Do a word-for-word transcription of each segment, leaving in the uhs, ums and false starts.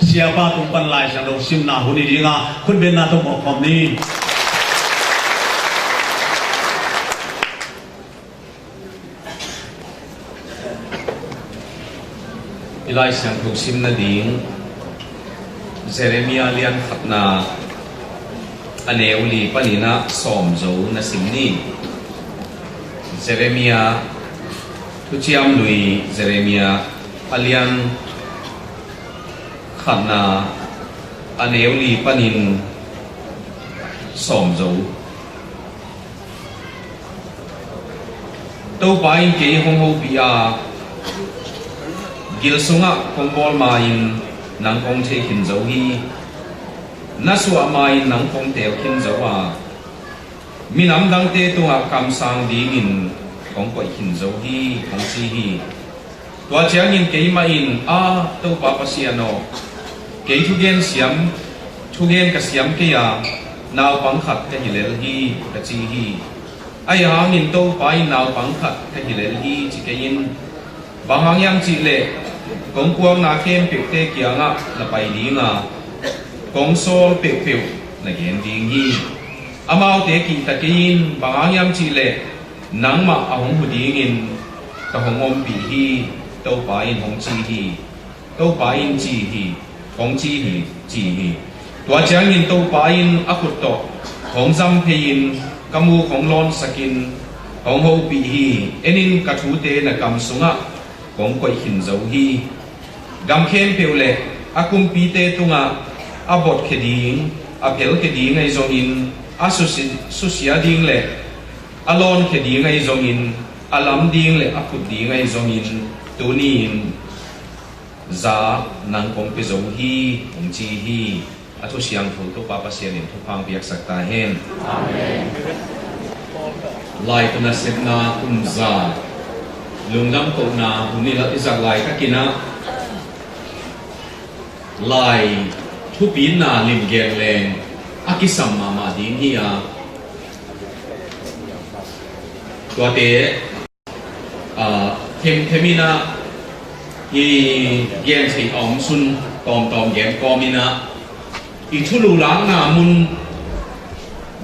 Siapa tung pan Lai Siangtho simna hun hi ding a, khutbetna tawh mawhkhawm ni. I Lai Siangtho simna ding, Jeremiah lian khatna, a neu li panin ah sawm zo na sim ni. Jeremiah, Thuciam Lui Jeremiah, a lian khatna, a neu li panin sawm zo. Topa in kei hong hopih a, gil sungah kong bawl ma-in nang kong thei khin zo hi. Na suah ma-in nang kong teel khin zo a, minam dangte tungah kamsang dingin kong koih khin zo hi, kong ci hi. Tua ciangin keimah in, A Topa Pasian aw, kei thugen siam, thugen ka siam kei a, naupang khat ka hi lel hi, ka ci hi. Ahi hangin Topa in, Naupang khat ka hi lel hi, ci kei in. Bang hang hiam cih leh kong kuakna khempeuhte kiangah na pai ding a, kong sawl peuhpeuh na gen ding hi. Amaute kihta kei in, bang hang hiam cih leh nangmah a hong hu dingin ka hong ompih hi, Topa in hong ci hi. Topa in ci hi, kong ci hi, ci hi. Tua ciangin Topa in a khut tawh hong zam phei-in ka muk hong lawnsakin hong hopih hi. En in, ka thute na kam sungah kong koih khin zo hi. Gam khempeuh le a kumpite tungah a botkhia ding, a phelkhia ding ahi zongin, a susi-, susia ding le a lawnkhia ding ahi zongin, a lam ding le a phut ding ahi zongin, tuni-in za nang kong pia zo hi, hong ci hi. A thu siangtho Topa Pasian in thupha piaksak ta hen. Amen. Lai tawh nasepna kum za lungdam kohna hun i zat laitakin ah, lai thupina lim gen leng a kisam mahmah ding hi a, tuate, aa, themthem in ah i gen theih a om sun tawmtawm gen kawm in ah, i thulu lakna mun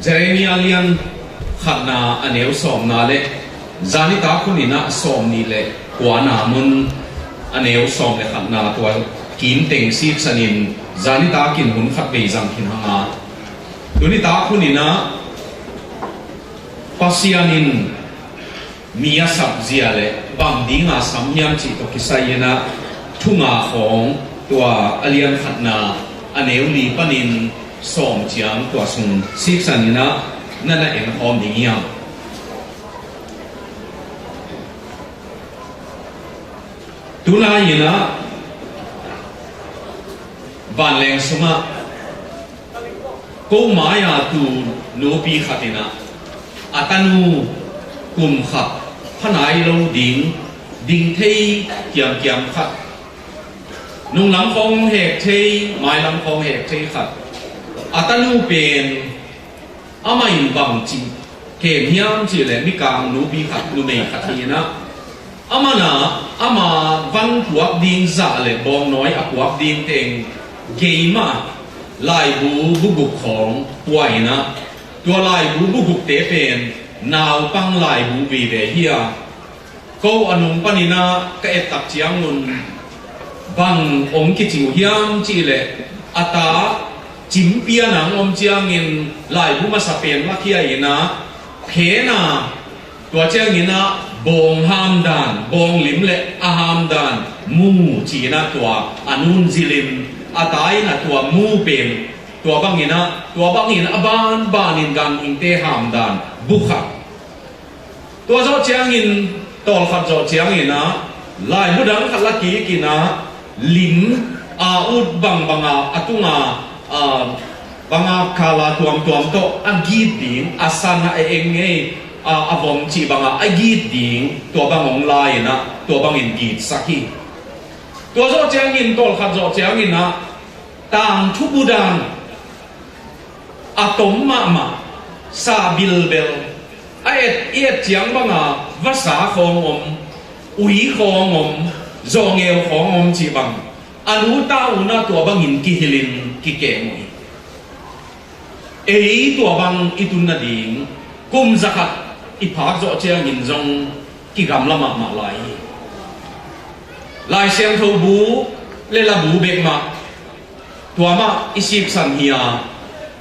Jeremiah lian khatna a neu sawmna le zanitak hun in ah sawmnih le kuana mun a neu sawm le khatna tua kim teng siksanin zanitak in hun khat vei zang khin hang a, tunitak hun in ah Pasian in mi a sap zia le bang dinga sam hiam cih tawh kisai in ah thu nga khawng, tua a lian khatna a neu li panin sawm ciang tua sung siksan in ah na na en khawm ding hiam? Tunai in ah vanleng sungah ko mai-a tu nupi khat in ah a tanu kum khat pha nai lo ding, ding thei kiamkiam khat, nunglam khawng hek thei, mailam khawng hek thei khat, a tanu pen amah in bang ci kem hiam cih leh mikang nupi khat, numei khat hi in ah, amah in ah ama van puak ding zah le bawngnawi a puak ding teng gei mah laibu buguk khawng pua in ah, tua laibu bugukte pen naupang laibu vive hi a, ko a nung panin ah ka et tak ciangun bang hong kici uh hiam cih leh a ta cimpian a hong om ciangin laibu masa pen lakhia in ah, phen a, tua ciangin ah bawng hamdan, bawng lim le a hamdan mu ci in ah tua a nun zilin, a ta in ah tua mu pen tua bangin ah, tua bangin a banbanin ganhingte hamdan bu kha. Tua zawh ciangin, tawlkhat zawh ciangin ah laibu dang khat la kik in ah, lim a ut bangbang a, a tunga, a, banga kala tuamtuam tawh a git ding, a san a, a eng ngei a, a vom cih banga a git ding, tua bang hong la in ah tua bangin gitsak hi. Tua zawh ciangin, tawlkhat zawh ciangin ah tangthu bu dan a tom mahmah, sa bilbel, a et, i et ciang banga vasa khawng om, ui khawng om, zawngeu khawng om cih bang, A nu ta un ah tua bangin kihilhin kikem uh hi. Ei tua bang i tun nading kum zakhat i phak zawh ciangin zong kigamla mahmah lai hi. Lai Siangtho bu le la bu bek mah tua mah i siksan hi a,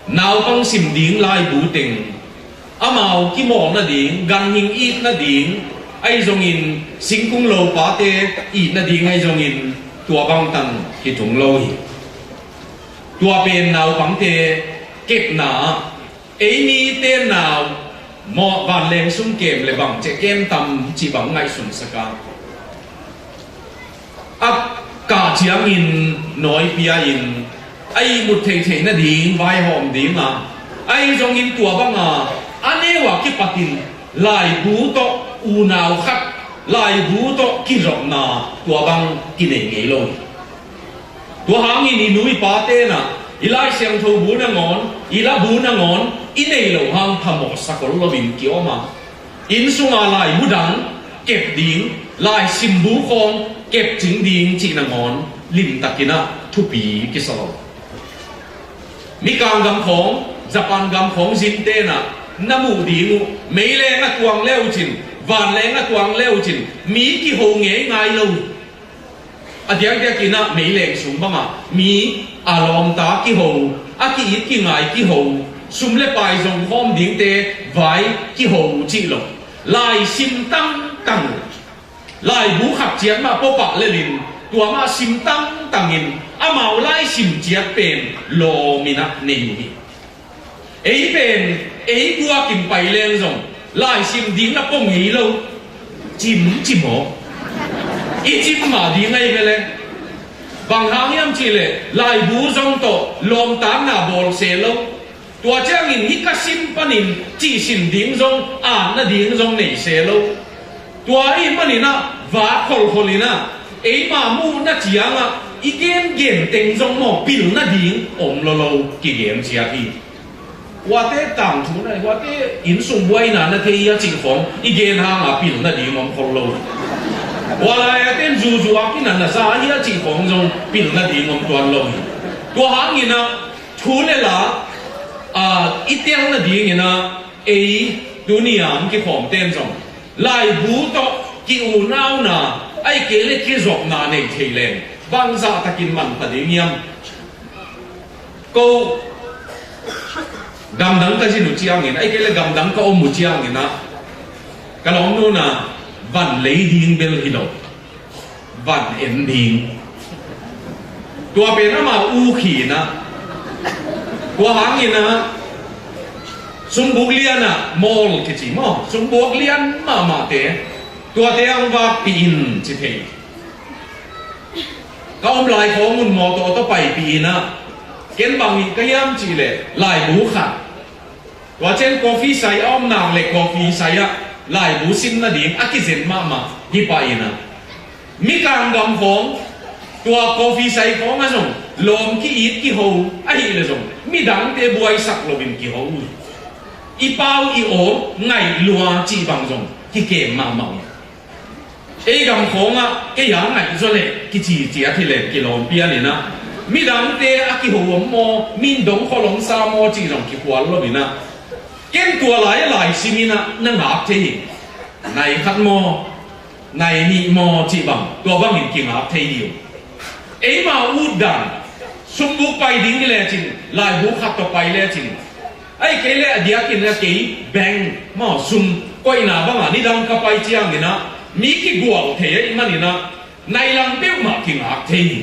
naupang sim ding laibu teng amau kimawl nading, ganhing it nading ahi zongin, singkung lopate it nading ahi zongin tua bangtan hi tung lo hi. Tua pen naupangte kepna ah ei mite nau maw vanleng sum kem le bang ciah kem tam cih bang ngaihsun sak a, a kah ciangin nawi pia-in a ihmut theihtheih nading vaihawm ding a, ahi zongin tua banga a neu a kipatin laibu tawh unau khat, laibu tawh kizopna tua bang kinei ngei lo hi. Tua hangin i nu i pate na i Lai Siangtho bu nangawn, i la bu nangawn i nei lo hang phamawh sakol loin kiom a, inn sunga laibu dang kep ding, laisim bu khawng kep cing ding cih nangawn limtakin ah thupi kisa lo. Mikang gam khawng, Japan gam khawng zin tena na muh ding uh, meileng a tuang le uh cin, vanleng a tuang le uh cin, mi kiho ngei ngai lo. A diakdiakin ah meileng sung bangah mi a lawmta kiho, a ki-it kingai kiho, sum le pai zong khawm dingte vai kiho cih lo. Laisim tangtang uh, laibu khat ciat mah pawpah lelin tua mah sim tangtangin amau laisim ciat pen lawmin ah nei uh hi. Ei pen ei guakin pai leng zong laisim ding na pong ei lo. Cim cim aw. I cim mah ding ahi ve le. Bang hang hiam cihleh laibu zong tawh lawmtatna bawl se lo. Tua ciangin hih ka sim panin cihsin ding zong, atna ding zong nei se lo. Tua ahih manin ah vak kholkhol in ah eimah muhna ciangah i gengen teng zong maw pilna ding om lolo kigen ciat hi. Kuate tangthu na, kuate innsung buaina na thei hi a cih khawng i gen hanga pilna ding om khol lo. Kua lai-a ten zuzuak in a na za hi a cih khawng zong pilna ding om tuan lo hi. Tua hangin ah thu le la, a, i telna dingin ah ei tuni a hong kikhawmte in zong laibu tawh ki-unauna, ahih kei le kizopna nei thei leng bangzah takin manpha ding hiam? Ko gamdang ka zin uh ciangin, ahih kei le gamdang ka om uh ciangin ah ka lawmnu na van lei ding bel hi lo. Van en ding. Tua pen ama u khin ah, tua hangin ah sumbuk lian ah mawl kici maw, sumbuk lian mahmahte, tuate ang vakpih in ci thei. Ka om lai khawng un mawtaw tawh paipih in ah, ken bang nih ka hiam cihleh laibu khat, tua ciang coffee sai a om nak le coffee sai ah laibu sim nading a kizen mahmah hi pah in ah, mikang gam khawng tua coffee sai khawng ah zong lawm ki-it kiho ahih le zong midangte buaisak loin kiho uh. I pau i awm ngaih lua cih bang zong kikem mahmah uh. Ei gam khawngah kei a ngaih zaw leh kici ciat hi leh kilawm pian in ah, midangte a kiho om maw, min dong kholong sa maw cih zong kikhual lo in ah, ken tua lai a laisim in ah na ngak thei hi. Nai khat maw, nai nih maw cih bang tua bangin kingak thei hi uh. Eima utdan, sumbuk pai ding hi lecin, laibu khat tawh pai lecin, ahih kei le a diakin a kei bank maw sum koihna bangah nidang ka pai ciangin ah mi kigual thei ahih manin ah nai lang peuhmah kingak thei hi.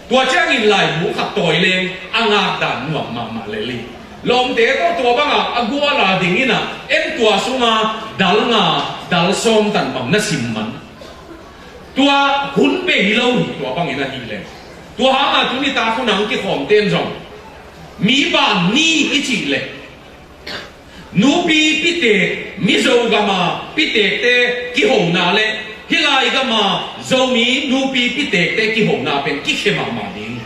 Tua ciangin laibu khat tawi leng a ngakdan nuam mahmah lel hi. Lawmte tawh tua bangah a gual a dingin ah en tua sunga dal nga, dal sawm tan bang na sim man. Tua hun bei lo hi, tua bangin ahih leh. Tua hanga tuni tak hun a hong kikhawmte in zong mi ban ni i cih leh, nupi pitek, Mizo gama pitekte kihona le hih lai gama Zomi nupi pitekte kihona pen kikhia mahmah ding.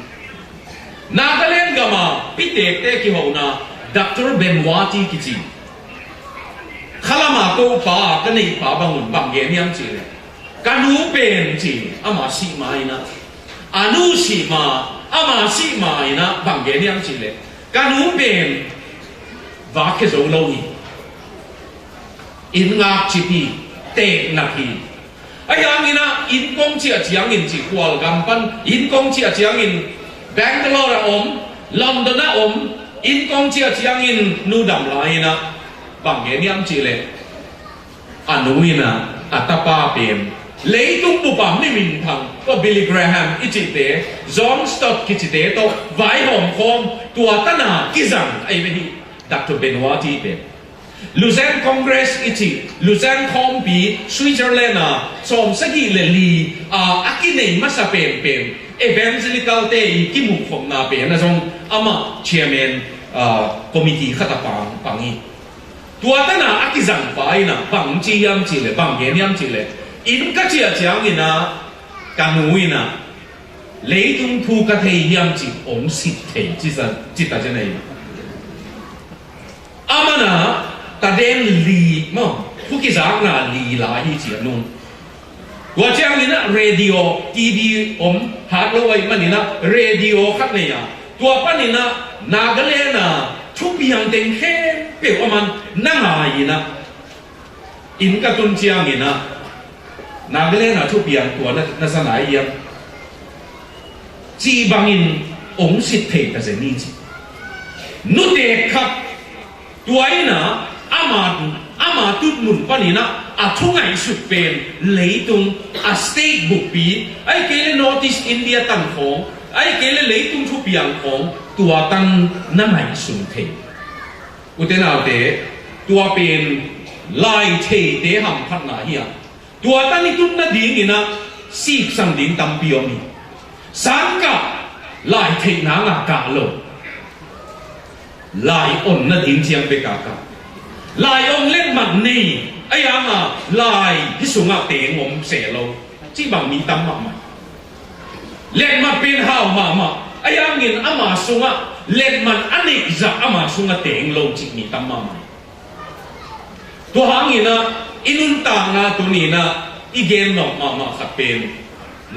Nagaland gama pitekte kihona Doctor Bemwati kici. Khalama ko pa, ka neihpa bangun bang gen hiam cih leh, ka nu pen ci, ama sih ma-in ah, A nu sih ma, ama sih ma in ah bang gen hiam cih leh, ka nu pen vak khia zo lo hi. Inn ngakcip hi, teeknak hi. Ahi hangin ah inn kong ciah ciangin cih, khualgam pan inn kong ciah ciangin Bangalore ah om, London ah om, inn kong ciah ciangin nu dam lai in ah bang gen hiam cih leh, a nu in ah a tapa pen leitung bup a mi minthang, tua Billy Graham i cihte, John Stott kicite tawh vaihawm khawm, tua tan a kizang ahi ve hi. Doctor Benoit pen Lausanne Congress i cih, Lausanne khawmpi, Switzerland a sawmsagih le li a, a kinei masa penpen, evangelical te i kimuhkhopna pen ah zong amah chairman, ah, committee khat ah pang, pang hi. Tua tan a a kizangpa in ah bang ci hiam cih leh, bang gen hiam cih leh, inn ka ciah ciangin ah ka nu in ah leitung thu ka thei hiam cih hong sit thei, ci sa, ci ta ci nei. Aman ah taden li maw, thu kizakna li la hi ci a nu. Tua ciangin ah radio, TV om hat lo ahih manin ah radio khat nei a, tua panin ah Nagaland a thupiang teng khempeuh aman na ngai in ah, inn ka tun ciangin ah Nagaland a thupiang tua na, na za nai hiam cih bangin hong sit thei ta zen hi ci. Nuteek khat, tua in ah ama, ama tutmun panin ah a thu ngaihsut pen leitung, a state buppi, ahih kei leh North East India tan khawng, ahih kei leh leitung thupiang khawng, tua tan na ngaihsun thei. Ute naute, tua pen lai theite hamphatna hi a, tua tan i tut nadingin ah sipsang ding tampi om hi. Sangkah lai theihna ngah kah lo, lai on nading ciang bek a kah. Lai on letmat nei, ahi hang a lai hih sungah teng om se lo, cih bang mi tam mahmah. Letmat pen hau mahmah, ahi hangin ama sungah letmat a neih zah ama sungah teng lo cih mi tam mahmah. Tua hangin ah i nuntakna tuni in ah i gen nawk mahmah khat pen,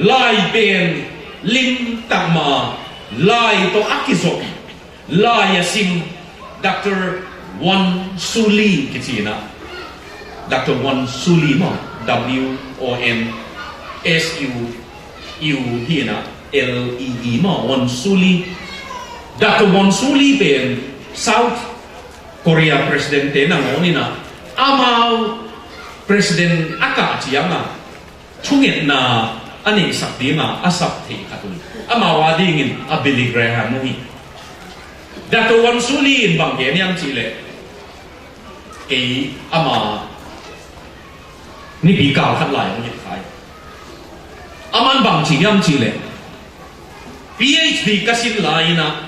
lai pen limtak mah, lai tawh a kizop, lai a sim, Doctor Won Suu Lee kici in ah, Doctor Won Suu Lee maw, W O N S U U hi in ah, L E E maw, Won Suu Lee. Doctor Won Suu Lee pen South Korea president te nangawn in ah, amau president a kah ciang a thungetna a neihsak ding a a sap thei khat uh hi. Amau a dingin a Billy Graham uh hi. Doctor Won Suu Lee in bang gen hiam cih leh, kei ama nipi kal khat lai hong hilh kha hi. Aman bang ci hiam cih leh, P H D ka sin lai in ah,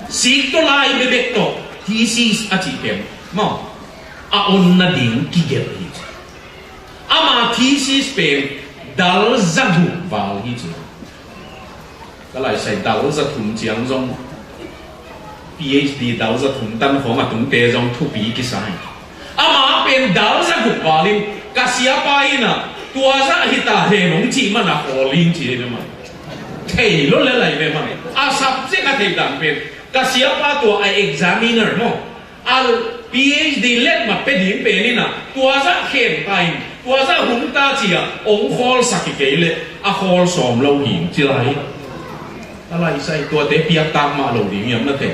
sik tawh lai bebek tawh thesis a cih pen maw, a on nading kigelh hi ci. Ama thesis pen dal za guk val hi ci. Ka lai sai dal za thum ciang zong, P H D dal za thum tan khawng a tungte zong thupi kisa hi. Ama pen dal za guk valin ka siapa in ah tua zah hi ta hen hong cih man a khawl in ci hi ve man. Thei lo le lai ve man. A subject a theih dan pen ka siapa tua a examiner maw, a P H D letmat pia ding pen in ah tua zah khen ta in, tua zah hung ta ci a hong khawlsak hi kei leh a khawl sawm lo hi ci lai. A lai sai tuate piaktak mah lo ding hiam na thei.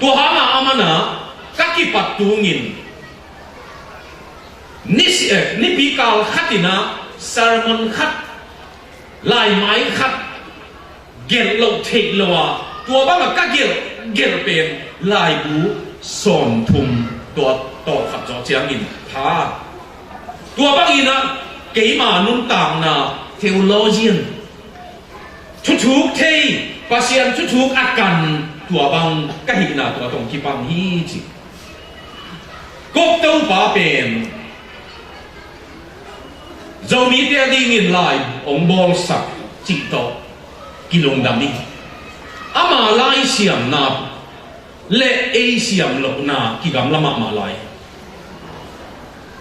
Tua hang a aman ah ka kipat tungin ni si, eh, nipi kal khat in ah sermon khat, laimai khat gelh loh theih lo a, tua bang a ka gelh, gelh pen laibu sawmthum, tua tawh khat zawh ciangin pha. Tua bangin ah keima nuntakna theologian, thuthuk thei, Pasian thuthuk a kan, tua bang ka hihna tua tawh kipan hi ci. Kawk Topa pen Zomite a dingin lai hong bawlsak cih tawh kilungdam hi. Ama lai siamna le ei siam lohna kigamla mahmah lai.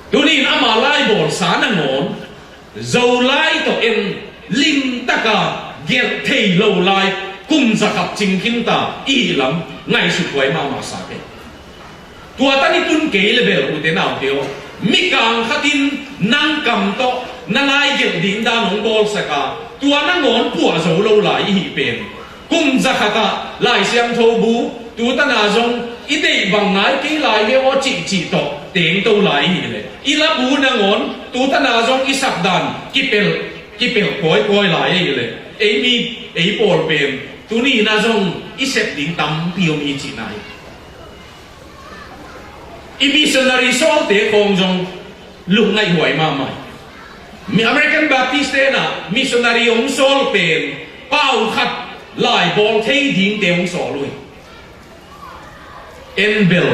Tunin ama lai bawlsa nangawn Zolai tawh en limtaka gelh thei lo lai kum zakhat cing khin ta i hih lam ngaihsut huai mahmah sa kei. Tua tan i tun kei le bel, ute naute aw, mikang khat in nang kam tawh na laigelh ding dan hong bawlsak a, tua nangawn puah zo lo lai i hih pen, kum zakhat ah Lai Siangtho bu tu tan a zong i deih bang ngai kei lai hi aw cihcih tawh tengto lai i hih leh, i la bu nangawn tu tan a zong i sak dan kipelh, kipelh kawikawi lai i hih leh, ei mi, ei pawl pen tuni in a zong i sep ding tampi om hi cihna hi. I missionary sawlte khawng zong lungngaihhuai mahmah hi. Mi American Baptist te in a missionary hong sawl pen pau khat lai bawl thei dingte hong sawl uh hi. En bel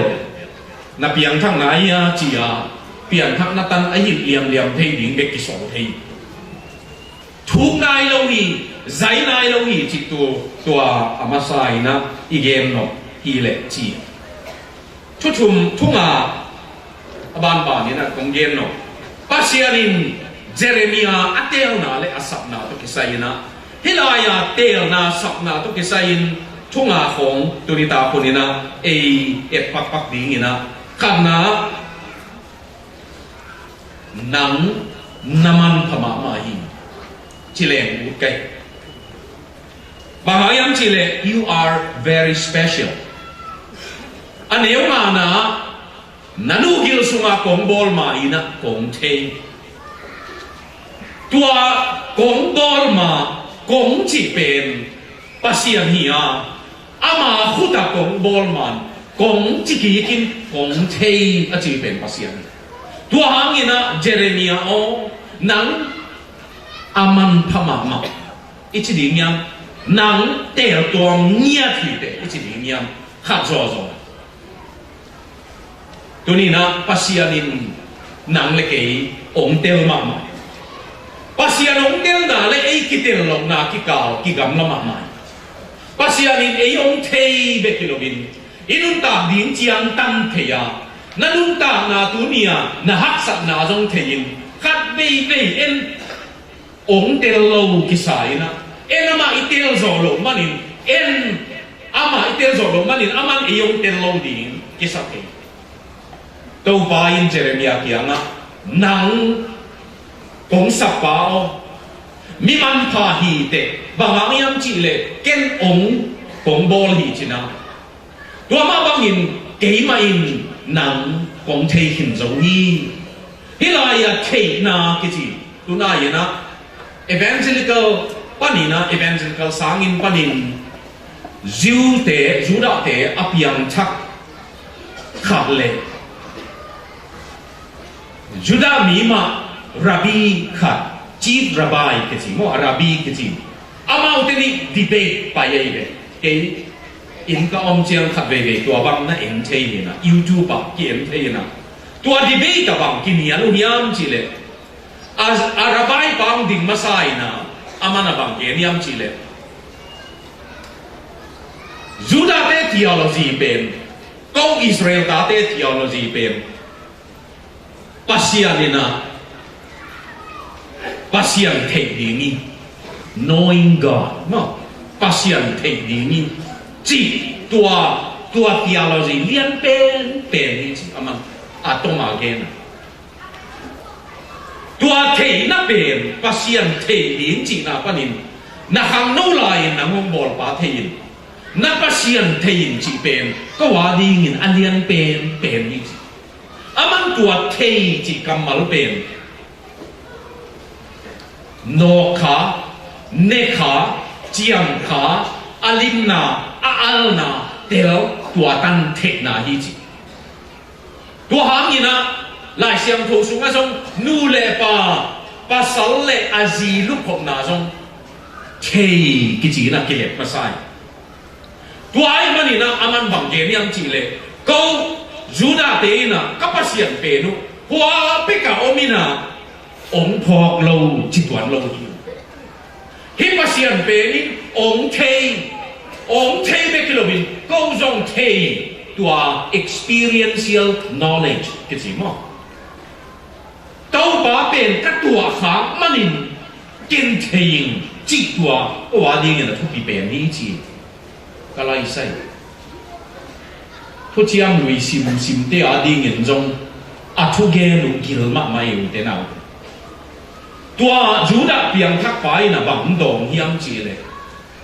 na piangthakna hi a ci a, piangthakna tan a hilh liamliam thei ding bek kisawl thei. Thuk nai lo hi, zai nai lo hi cih tu, tua a masa in a i gen nop hi leh ci. Thu thum, thu nga a banban in a kong gen nop. Pasian in Jeremiah a teelna le a sapna tawh kisai in a, hih lai-a teelna sapna tawh kisai in thu nga khawng tuni tak hun in a ei et pakpak ding in a, khatna, nang na manpha mahmah hi, ci leng ut kei. Bang hang hiam cih leh, you are very special. A neu ngana, na nu gil sungah kong bawl ma in a kong thei. Tua kong bawl ma, kong cih pen Pasian hi a, ama khut ah kong bawl man, kong ci kik in kong thei a ci pen Pasian hi. Tua hangin a Jeremiah aw, nang a manpha mahmah i ci ding hiam, nang teeltuam ngiat hi teh i ci ding hiam, khat zawzaw. Tuni in a Pasian in nang le kei hong tel mahmah. Pasian hong telna le ei kitel lohna kikal kigamla mahmah. Pasian in ei hong thei bek hi loin, i nuntak ding ciangtan thei a, na nuntakna tuni-a na haksatna zong thei in, khat veivei en hong tel lo kisa in a, en amah i tel zawh loh manin, en amah i tel zawh loh manin, aman ei hong tel lo ding kisa thei. Topa in Jeremiah kiangah, nang kong sap pa aw, mi manpha hi teh, bang hang hiam cih leh ken hong kong bawl hi ci in a. Tua mah bangin keimah in nang kong thei khin zo hi. Hih lai-ah theihna kici, tunai in a evangelical panin a, evangelical sanginn panin Jew-te, Judah-te a piangthak khat le Judah mi mah rabbi khat, chief rabbi kici maw, a rabbi kici, amaute nih debate pai ahi ve. Kei inn ka om ciang khat veivei tua bang na en thei hi in a, YouTube ah ki-en thei hi in a. Tua debate ah bang kinial uh hiam cih leh, a, a rabbi pa hong ding masa in a, aman a bang gen hiam cih leh, Judah-te theology pen, ko Israel tate theology pen, Pasian in a, Pasian theih ding hi, knowing God, maw, Pasian theih ding hi, cih tua, tua theology lian penpen hi ci, aman a tawm a gen a. Tua theihna pen, Pasian theih ding cihna panin, na khangno lai-in nang hong bawlpa thei in, na Pasian thei in cih pen ko a dingin a lian penpen hi ci. Aman tua thei cih kammal pen nawk kha, ne kha, ciam kha, a limna, a alna tel, tua tan theihna hi ci. Tua hangin a, Lai Siangtho sungah zong nu le pa, pasal le a zi lupkhopna zong thei kici in a kilep masa hi. Tua ahih manin a, aman bang gen hiam cih leh, ko Judah-te in a ka Pasian pen uh hua pek ah om in a, hong phawk lo ci tuan lo hi. Hih Pasian pen in hong thei, hong thei bek hi loin ko zong thei, tua experiential knowledge kici maw. Topa pen ka tuah khak manin ken thei ing cih tua ko a dingin a thupi pen hi ci. Ka laisai thuciam lui simsimte a dingin zong a thugen uh gil mahmah ei, ute naute. Tua Judah piangthakpa in a bang dawng hiam cihleh,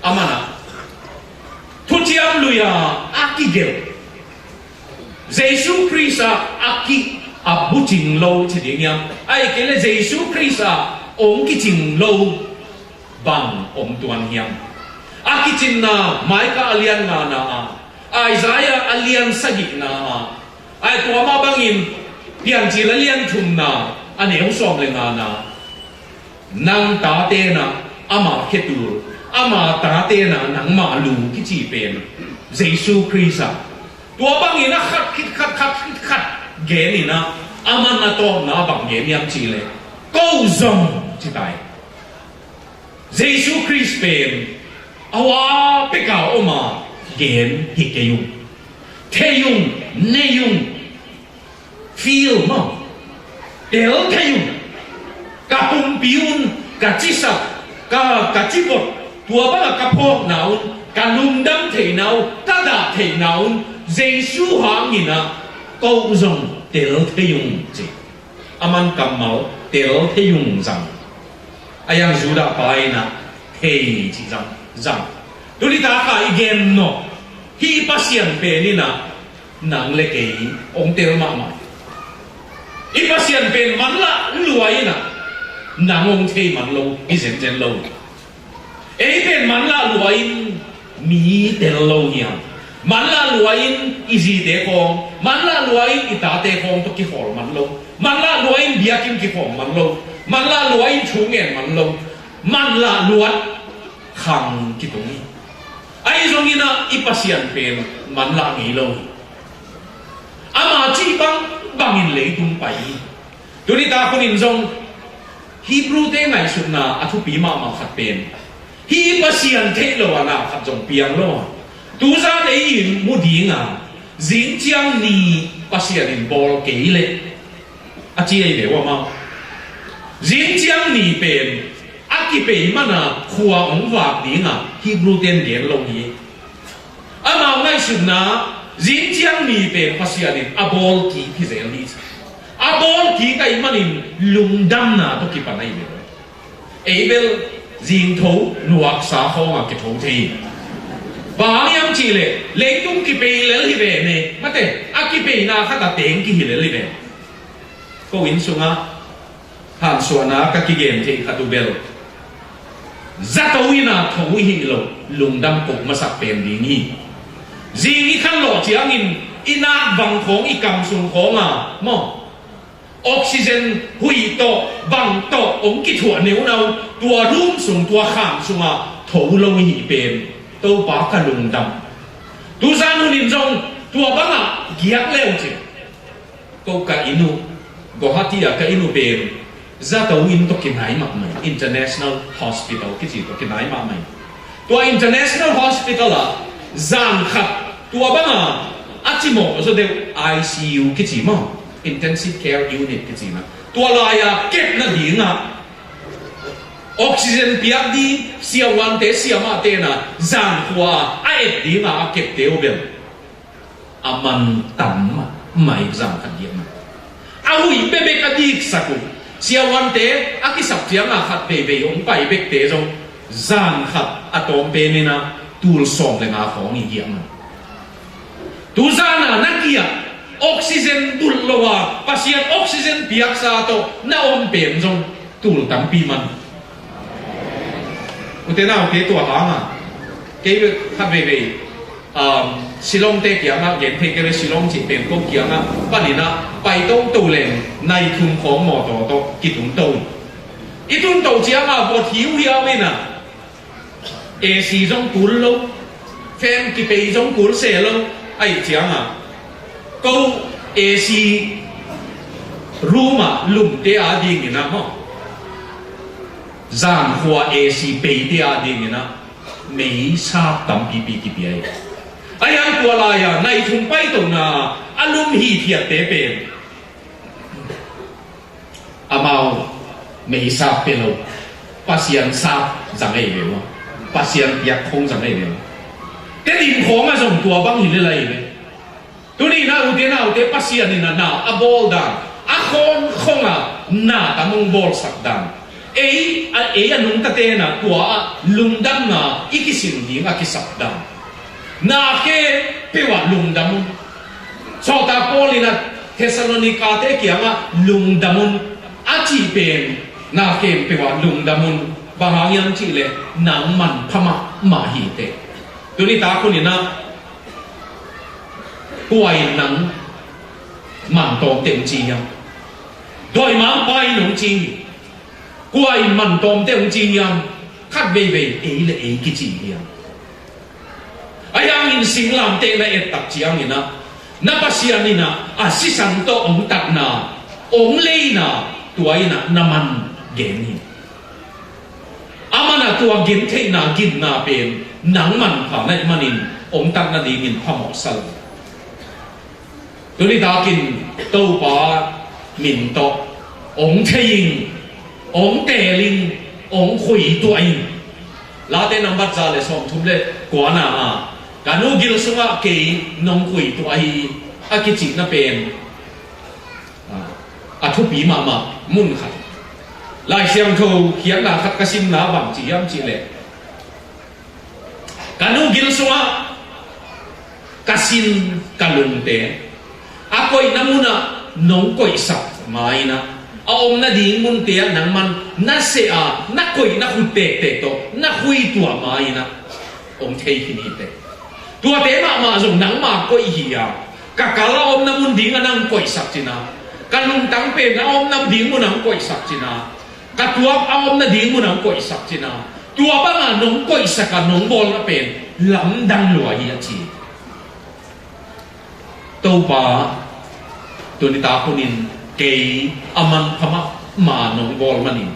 a manah thuciam lui-a a kigelh Jesu Khrist ah a ki a bucing lo ci ding hiam, ahih kei leh Jesu Khrist ah hong kicing lo bang om tuan hiam? A kicinna Micah a lian ngana ah, Isaiah a lian sagihna ah, ai tua mah bangin Piancil a lian thumna a neu sawm le ngana, nang tate na ama khetul, ama tate na nangmah lu kici pen Jesu Khrist ah tua bangin a khat khit khat khat khit khat gen in ah, a man a tawpna bang gen hiam cihleh, ko zong ci tai. Jesu Khrist pen a hua peka om a gen hi kei ung. Thei ung, nei ung, feel maw, tel thei un. Ka pumpi un, ka cisak, ka, ka cibot, tua bangah ka phawkna un, ka lungdam theihna un, ka dah theihna un, Jesu hangin ah ko zong tel thei ung ci. A man kammal tel thei ung zang. A yang Judah pa in ah thei ci zang, zang. Tuni taka i gen nawh, hih Pasian pen in ah nang le kei hong tel mahmah. I Pasian pen manlah lua in ah nang hong thei man lo hi zenzen lo. Ei pen manlah lua in mi tel lo hiam? Manlah lua in i zite khawng, manlah lua in i tate khawng tawh kikhawl man lo. Manlah lua in biakinn kikhawm man lo. Manlah lua in thu ngen man lo. Manlah luat khang kitung hi. Ahi zongin ah i Pasian pen manlah ngei lo hi. Ama cih bang bangin leitung pai hi. Tuni tak hunin zong Hebrew-te ngaihsutna a thupi mahmah khat pen, hih Pasian theih lo a na khat zong piang lo. Tuzan ei in mu ding a, zingciang ni Pasian in bawl kei leh a ci ei ve uh amau. Zingciang ni pen a kipei man a khua hong vak ding a Hebrew-ten gen lo hi. Amau ngaihsutna, zingciang ni pen Pasian in a bawl kik hi zel hi. A bawl kik ahih manin lungdamna tawh kipan ahi ve. Ei bel zingtho nuaksa khawng a kitho thei hi. Bang hang hiam cihleh leitung kipei lel hi ve ne, mate, a kipeina khat a teng kihi lel hi ve. Ko inn sungah hansuahna ka kigen theih khat uh bel zato in a tho i hih loh lungdam ko masak pen ding hi. Zing i khanlawh ciangin i nak bang khawng, i kam sung khawng a maw, oxygen huih tawh bang tawh hong kithuah neunau, tua room sung, tua kham sungah tho lo i hih pen Topa ka lungdam. Tuzan hunin zong tua bangah giak leu cin. Ko ka inn uh, Guwahati ah ka inn uh pen zato inn tawh kinai mahmah, International Hospital kici tawh kinai mahmah. Tua International Hospital ah zan khat tua banga a cimawh zaw deuh I C U kici maw, Intensive Care Unit kici na, tua lai-a kepna dingah oxygen piak ding siavuante siamahte na zan khua a et dingah a kepte uh bel a man tam mah, mai zan khat giat mah. A huih bekbek a diksak uh siavuante a kisap ciangah khat veivei hong pai bekte zong zan khat a tawm penin a tul sawm le nga khawng hi giat mah. Tuzan a na kiak oxygen bulh lo a Pasian oxygen piaksa tawh na om pen zong tul tampi man. Ute naute, tua hanga kei khat veivei, um, Shillong-te kiangah gen thei kei ve, Shillong cih pen ko kiangah panin a pai toto leng nai thum khawng mawtaw tawh kitung to. I tun to ciangah vot hiuhiau in a A C zong kul lo, fan kipei zong kul se lo, ahih ciangah ko A C room ah lumte a dingin a maw, zan khua A C peite a dingin a meisa tampipi kipia hi. Ahi hang tua lai-a nai thum paitona a lum hithiatte pen amau meisa pia lo, Pasian sa Zang ei ve maw. Pasian piak khong zang ei ve maw. Tedim khawng a zong tua bang hi le lai ve. Tuni na ute naute Pasian in a na a bawl dan, a khawn khong a na tam hong bawlsak dan, ei a, ei a nungtate na tua a lungdamna i kisin ding a kisap dan, na khempeuh ah lungdam un. Sawltak Paul in a Thessalonika-te kiangah lungdam un a cih pen, na khempeuh ah lungdam un. Bang hang hiam cih leh nang manpha mahmah hi teh. Tuni tak hun in a, kua in nang man tawmte hong ci hiam? Dawimangpa in hong ci hi. Kua in man tawmte hong ci hiam? Khat veivei ei le ei kici hiam? Ahi hangin singlamteh na et tak ciangin a, na Pasian in a, a sisan tawh hong tatna, hong leina, tua in a na man gen hi. Aman a tua gentheihna ginna pen nang manpha na hih manin hong tat nadingin phamawh sa lo. Tuni takin Topa min tawh hong thei ing, hong teel ing, hong khuituah ing. Late nambat za le sawmthum le kuana ah, ka nu gil sungah kei nong khuituah hi, a kicihna pen a thupi mahmah mun khat. Lai Siangtho khiatna khat ka simna bang ci hiam cih leh, ka nu gil sungah ka sin ka lungte a koihna munah nong koihsak ma-in ah, a om nading munte ah nangman na seh a, na koih na khut tektek tawh na khuituah ma-in ah hong thei khin hi teh. Tuate mahmah zong nangma koih hi a, ka kal a omna mun ding a nang koihsak cin a, ka lungtang pen a omna ding mun a hong koihsak cin a, ka tuak a omna ding mun a hong koihsak cin a, tua banga nong koihsak a nong bawlna pen lamdang lua hi a ci. Topa, tuni tak hunin kei a manpha mahmah nong bawl manin,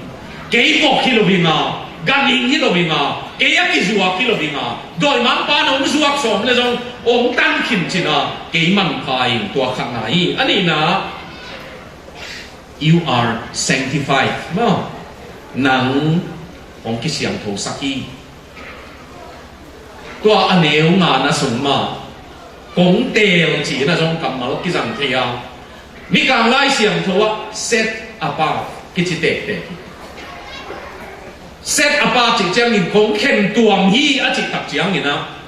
kei vok hi lo ing a, ganhing hi lo ing a, kei a kizuak hi lo ing a, dawimangpa nong zuak sawm le zong hong tan khin cin a, kei manpha ing, tua khatna hi. A nihna, you are sanctified maw. Nang hong kisiangthosak hi. Tua a neu ngana sung mah, kong teel ci-in a zong kammal kizang thei a, Mikang Lai Siangtho ah set apart kici tektek hi. Set apart cih ciangin kong khen tuam hi a cih tak ciangin a,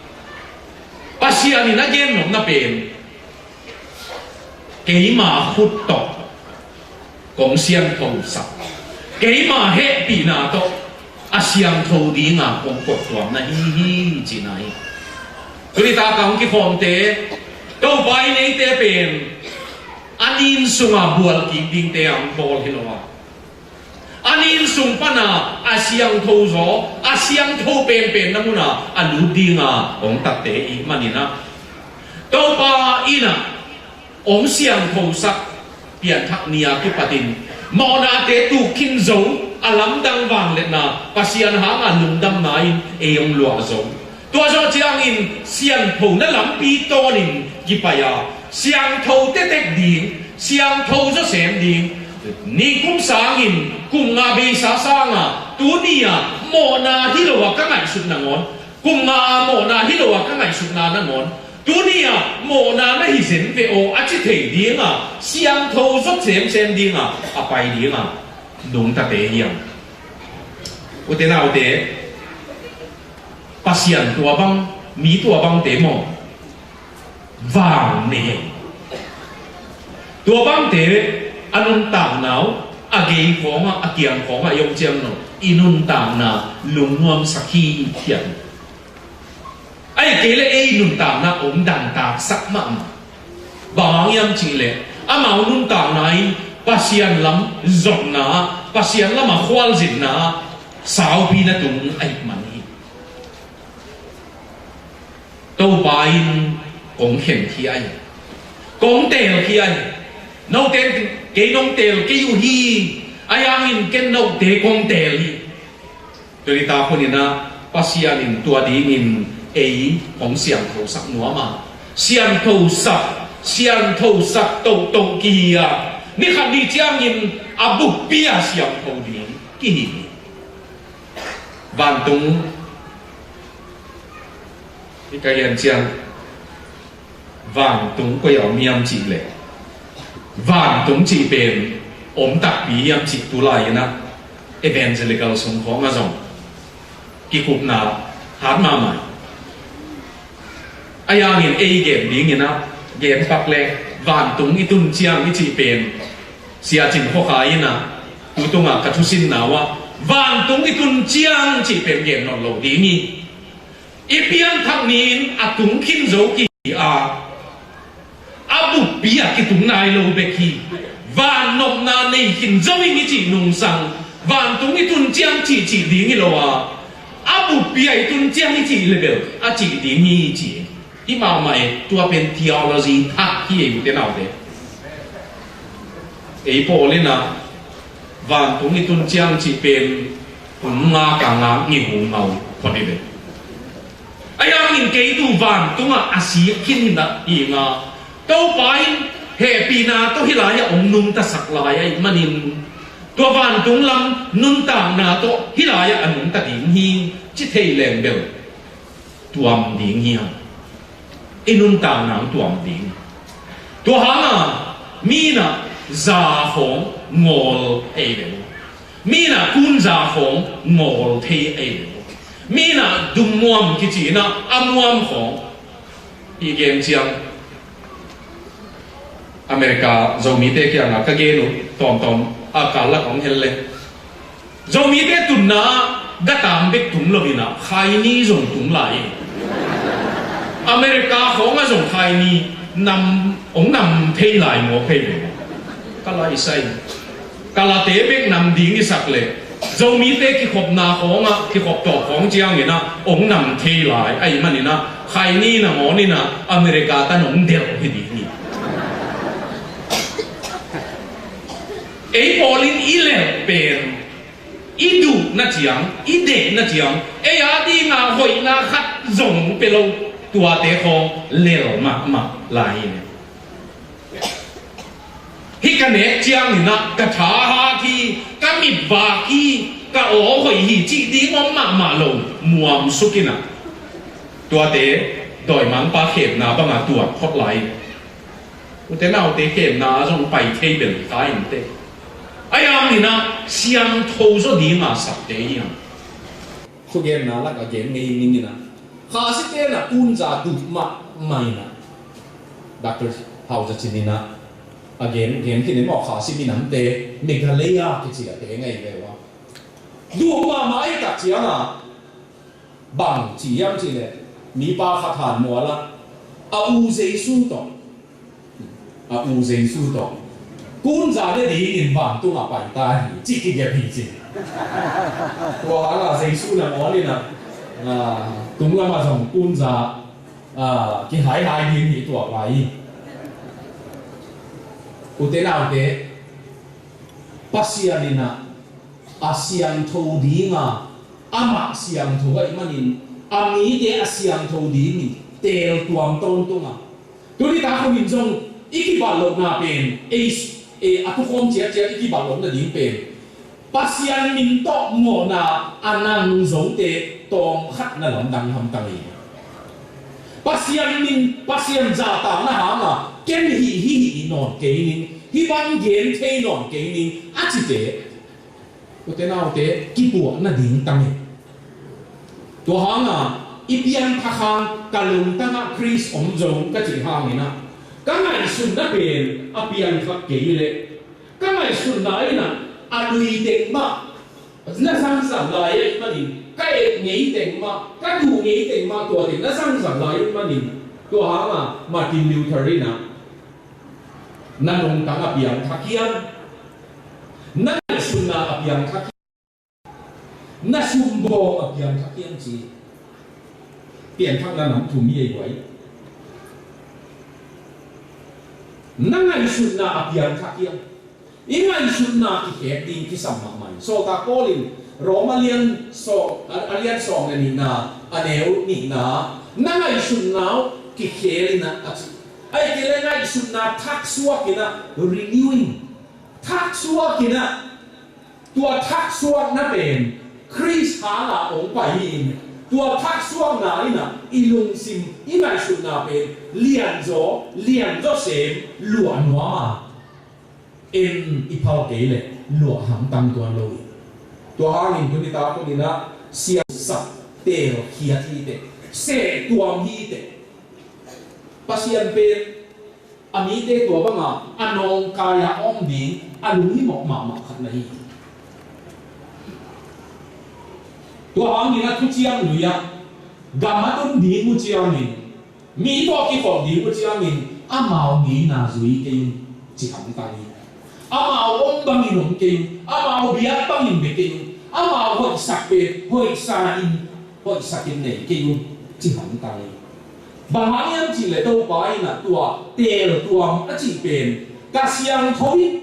Pasian in a gen nopna pen, keima khut tawh kong siangthosak, keima hehpihna tawh a siangtho dinga kong koihtuam na hi hi, cihna hi. Tuni tak a hong kikhawmte, Topa in eite pen a nin sunga bualkik dingte a hong bawl hi lo a, a nin sung pana a siangtho zaw, a siangtho penpenna muna a lut dinga hong tatte i hih manin a, Topa in a hong siangthosak pianthak ni-a kipatin mawhnate tuk khin zo, a lamdang vangliatna, Pasian hanga lungdamna in ei hong luah zo. Tua zawh ciangin siangthona lampi tawnin kipai a, siangtho tektek ding, siangtho zawsem ding. Nikum sangin kum nga beisa sanga tuni-a mawhna hi lo a ka ngaihsut nangawn, kum nga a mawhna hi lo a ka ngaihsutna nangawn, tuni-a mawhna na hi zen ve aw a ci thei dinga, siangtho zawt semsem dinga a pai dinga nungtate hiam? Ute naute, Pasian tua bang, mi tua bangte maw, vang ne. Tua bangte a nuntakna uh a gei khawngah, a kiang khawngah i om ciang lo, i nuntakna lungnuamsak hi hiam? Ahih kei leh ei nuntakna hong dantaksak mahmah. Bang hang hiam cih leh amau nuntakna in Pasian lam zotna, Pasian lamah khualzinna saupi na tung ahih man hi. Topa in kong khenkhia hi, kong teelkhia hi. Note in kei nong teel kei uh hi, ahi hangin ken note kong teel hi. Tuni tak hunin ah Pasian in tua dingin ei hong siangthosak nuam a, siangthosak, siangthosak tohtoh kihi a, ni khat ni ciangin a buppi a siangtho ding kihi hi. Vantung, i ka gen ciang, vantung koi a om hiam cih leh, vantung cih pen om takpi hiam cih tu lai-in ah evangelical sung khawng ah zong kikupna hat mahmah. Ahi hangin ei gen dingin ah, gen pak le, vantung i tun ciang i cih pen, Sia Cin Khua Khai in ah, tu tungah ka thusinna uh ah, vantung i tun ciang cih pen gen nawn lo ding hi. I pianthak ni-in a tung khin zo kihi a, a buppi ah kitung nai lo bek hi. Vannopna nei khin zo ing i cih nungsang, vantung i tun ciang cih cih ding hi lo a, a buppi ah i tun ciang i cih le bel a cih ding hi ci. Hi mahmah e, tua pen theology thak hi e, u te nau te. Ei pawl in ah vantung i tun ciang cih pen kum nga ka ngak ngi hu ngau phot hi ve. Ahi hangin kei tu vantungah a sik khin hi na hi nga, Topa in hehpihna tawh hih lai-ah hong nungtasak lai ahih manin, tua vantung lam nuntakna tawh hih lai-ah a nungta ding hi ci thei leng bel tuam ding hi hang. I nuntakna hong tuam ding. Tua hangah mi in ah za khawng ngawl thei ve. Mi in ah kunza khawng ngawl thei ei lo. Mi in ah dummuam kici in ah a muam khawng. I gen ciang America Zomite kiangah ka gen uh tawmtawm a kal lak hong hel le, Zomite tunna ah gatang bek tung lo in ah khaini zong tung lai. America khawngah zong khaini nam, hong nam thei lai mawk thei ve. Ka lai sai. Kalate bek nam ding i sak leh, Zomite kikhopna khawngah, kikhop tawp khawng ciangin ah hong nam thei lai ahih manin ah, khaini nangawn in ah America tan hong delh hi ding hi. Ei pawl in i lelh pen, i duhna ciang, i deihna ciang, ei a dingah hoihna khat zong pe lo, tuate khawng lelh mahmah lai hi. Hih ka nek ciangin ah ka tha hat hi, ka mit vak hi, ka aw hoih hi cih ding om mahmah lo, muam suk in ah. Tuate dawimangpa khemna bangah tuat phot lai. U te nau te, khemna ah zong pai thei bel kha in teh. Ahi hangin ah siangtho zaw dinga sapte hi hang. Thugenna lakah gen ngei ning in ah, Khasite in ah kunza duh mahmah in ah, Doctor Hau Za Cin in ah a gen, gen khin in maw, Khasi minamte, Meghalaya kici a te ngei ve ua. Duh mahmah ahih tak ciangah bang ci hiam cih leh, mipa khat han mual ah, a u Jesu tawh, a u Jesu tawh kunza ne dingin vantungah pai ta hi ci kigep hi ci. Tua hangah Jesu nangawn in ah, ah, tunglamah zong kunza, ah, kihaihai ding hi tuak lai hi. U te nau te, Pasian in ah a siangtho dinga, amah siangtho ahih manin a mite a siangtho dingin teeltuam tawntung a. Tuni tak hun in zong i kibatlohna pen, ei, ei, a thukhawm ciatciat i kibatlohna ding pen, Pasian min tawh mawhna a nang zongte tawmkhat na lamdang hamtang hi. Pasian min, Pasian zahtakna hangah ken hih, hih, hih nawn kei ning, hih bang gen thei nawn kei ning a cite, u te nau te, kipuahna ding tang hi. Tua hangah i piangthak hang ka lungtangah Khrist om zong ka cih hangin ah, ka ngaihsutna pen a piangthak kei leh, ka ngaihsutna in ah a lui teng mah na zangzang lai ahih manin, ka et ngei teng mah, ka duh ngei teng mah tuate na zangzang lai ahih manin, tua hangah Martin Luther in ah, na lungtang a piangthak hiam, na ngaihsutna a piangthak hiam, na sumbawng a piangthak hiam ci. Pianthakna nam thum hi ei guai. Na ngaihsutna a piangthak hiam. I ngaihsutna kikhek ding kisam mahmah hi. Sawltak Paul in Rom a lian sawm, a, a lian sawm le nihna, a neu nihna, na ngaihsutna uh kikhel in ah a ci. Ahih kei leh ngaihsutna thaksuak in ah, renewing. Thaksuak in ah, tua thaksuakna pen Khrist hanga hong pai hi in, tua thaksuakna in ah i lungsim, i ngaihsutna pen lianzaw, lianzaw sem, luah nuam a, en i phal kei leh luah hamtang tuan lo hi. Tua hangin tuni tak hun in ah siamsak teelkhiat hi teh, sehtuam hi teh. Pasian pen a mite tua banga a nawngkai-a om ding a lunghimawh mahmah khat na hi. Tua hangin a thuciam lui-ah gam a tun ding uh ciangin, mi tawh kikhop ding uh ciangin, amau ngeina zui kei un, ci hamtang hi. Amau om bangin om kei un, amau biak bangin bia kei un, amau hoihsak pen hoihsa in, hoihsak in nei kei un, ci hamtang hi. Bang hang hiam cih leh Topa in ah tua teeltuam a cih pen ka siangtho hi,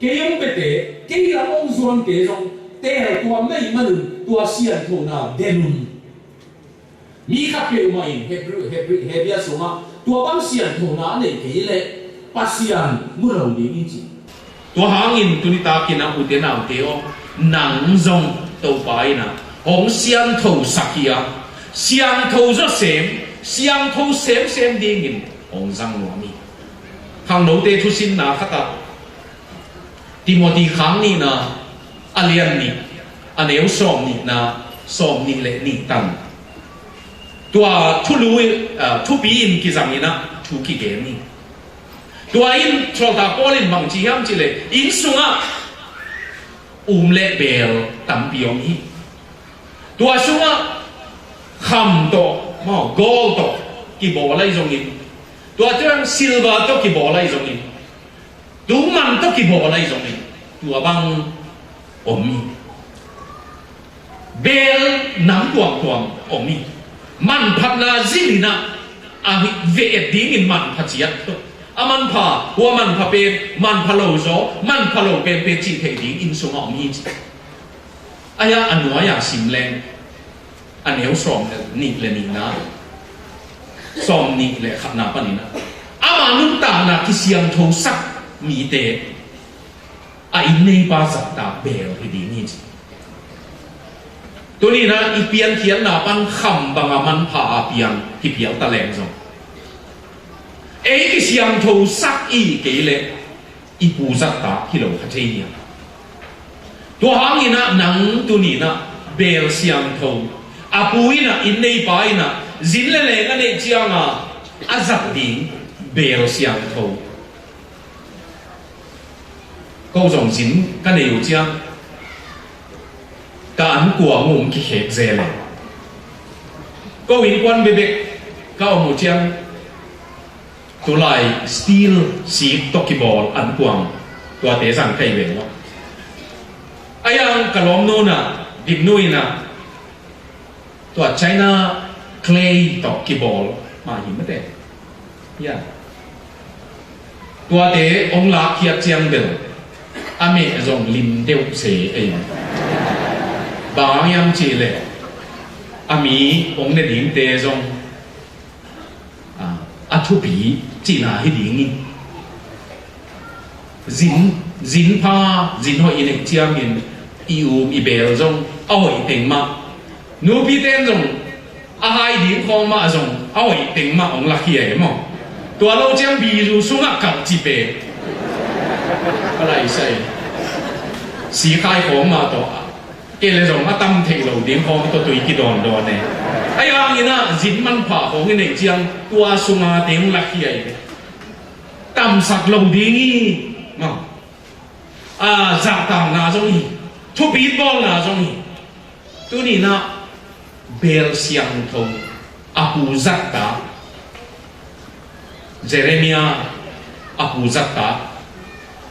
kei hong piate, kei lam hong zuante zong teeltuam na hih manun tua sianthona den un. Mi khatpeuh mah in Hebrew, Hebrew, Hebrew sungah tua bang sianthona a neih kei leh Pasian mu lo ding hi ci. Tua hangin tuni takin ah ute naute aw, nang zong Topa in ah hong sianthosak hi a, siangtho zawsem, siangtho semsem dingin hong zang nuam hi. Khangnote thusinna khatah Timothy khang nihna a lian nih, a neu sawm nihna, sawm nih le nih tan. Tua thulu, ah, thupi in kizang in ah thu kigen hi. Tua in sawltak Paul in bang ci hiam cih leh, inn sungah um le beel tampi om hi. Tua sungah kham tawh, maw, gold tawh kibawl ahi zongin, tua ciang silver tawh kibawl ahi zongin, tuman tawh kibawl ahi zongin, tua bang om hi. Beel nam tuamtuam om hi. Manphatna zil in ah a ve-et dingin manpha ciat, a manpha, hua manpha pen manpha lo zaw, manpha lo penpen cih theih ding inn sungah om hi ci. Ahi a, a nuai-a sim leng, a neu sawm le nih le nihna, sawm nih le khatna panin ah, ama nuntakna kisiangthosak mite a inn neipa zattak beel hi ding hi ci. Tuni in ah i piankhiatna pan kham banga manpha a piang hi phial ta leng zong, ei kisiangthosak i kei leh i pu zattak hi lo kha thei hi a. Tua hangin ah nang tuni in ah beel siangtho, a pu in ah, inn neipa in ah, zin le leng a neih cianga a zat ding beel siangtho. Ko zong zin ka nei uh ciang, ka ankuang um kikhek zel e. Ko innkuan bekbek ka om uh ciang, tulai steel sik tawh kibawl ankuang, tuate zang ka hi ve maw. A yang ka lawmnu in ah, Dimnu in ah, tua China clay tawh kibawl mah hi mate. Ya. Tuate hong lakkhiat ciang bel a meh zong lim deuh se ei. Bang hang hiam cih leh a mi hong ne dingte zong, a, a thupi cihna hi ding hi. Zin, zin pha, zin hoih i neih ciangin i um i beel zong a hoih teng mah. Nupite in zong a hai ding khawng mah zong a hoih teng mah hong lakhia e maw. Tua lo ciang bizu sungah kalh cih pen a laisai. Sikhai khawng mah tawh, kei le zong a tam theih lo ding khawng tawh tui kidawndawn e. Ahi hangin ah zin manpha khawng i neih ciang tua sunga teng hong lakhia e. Tamsak lo ding hi. Maw. A, zahtakna zong hi. Thupit bawlna zong hi. Tuni in ah beel siangtho a pu zattak, Jeremiah a pu zattak,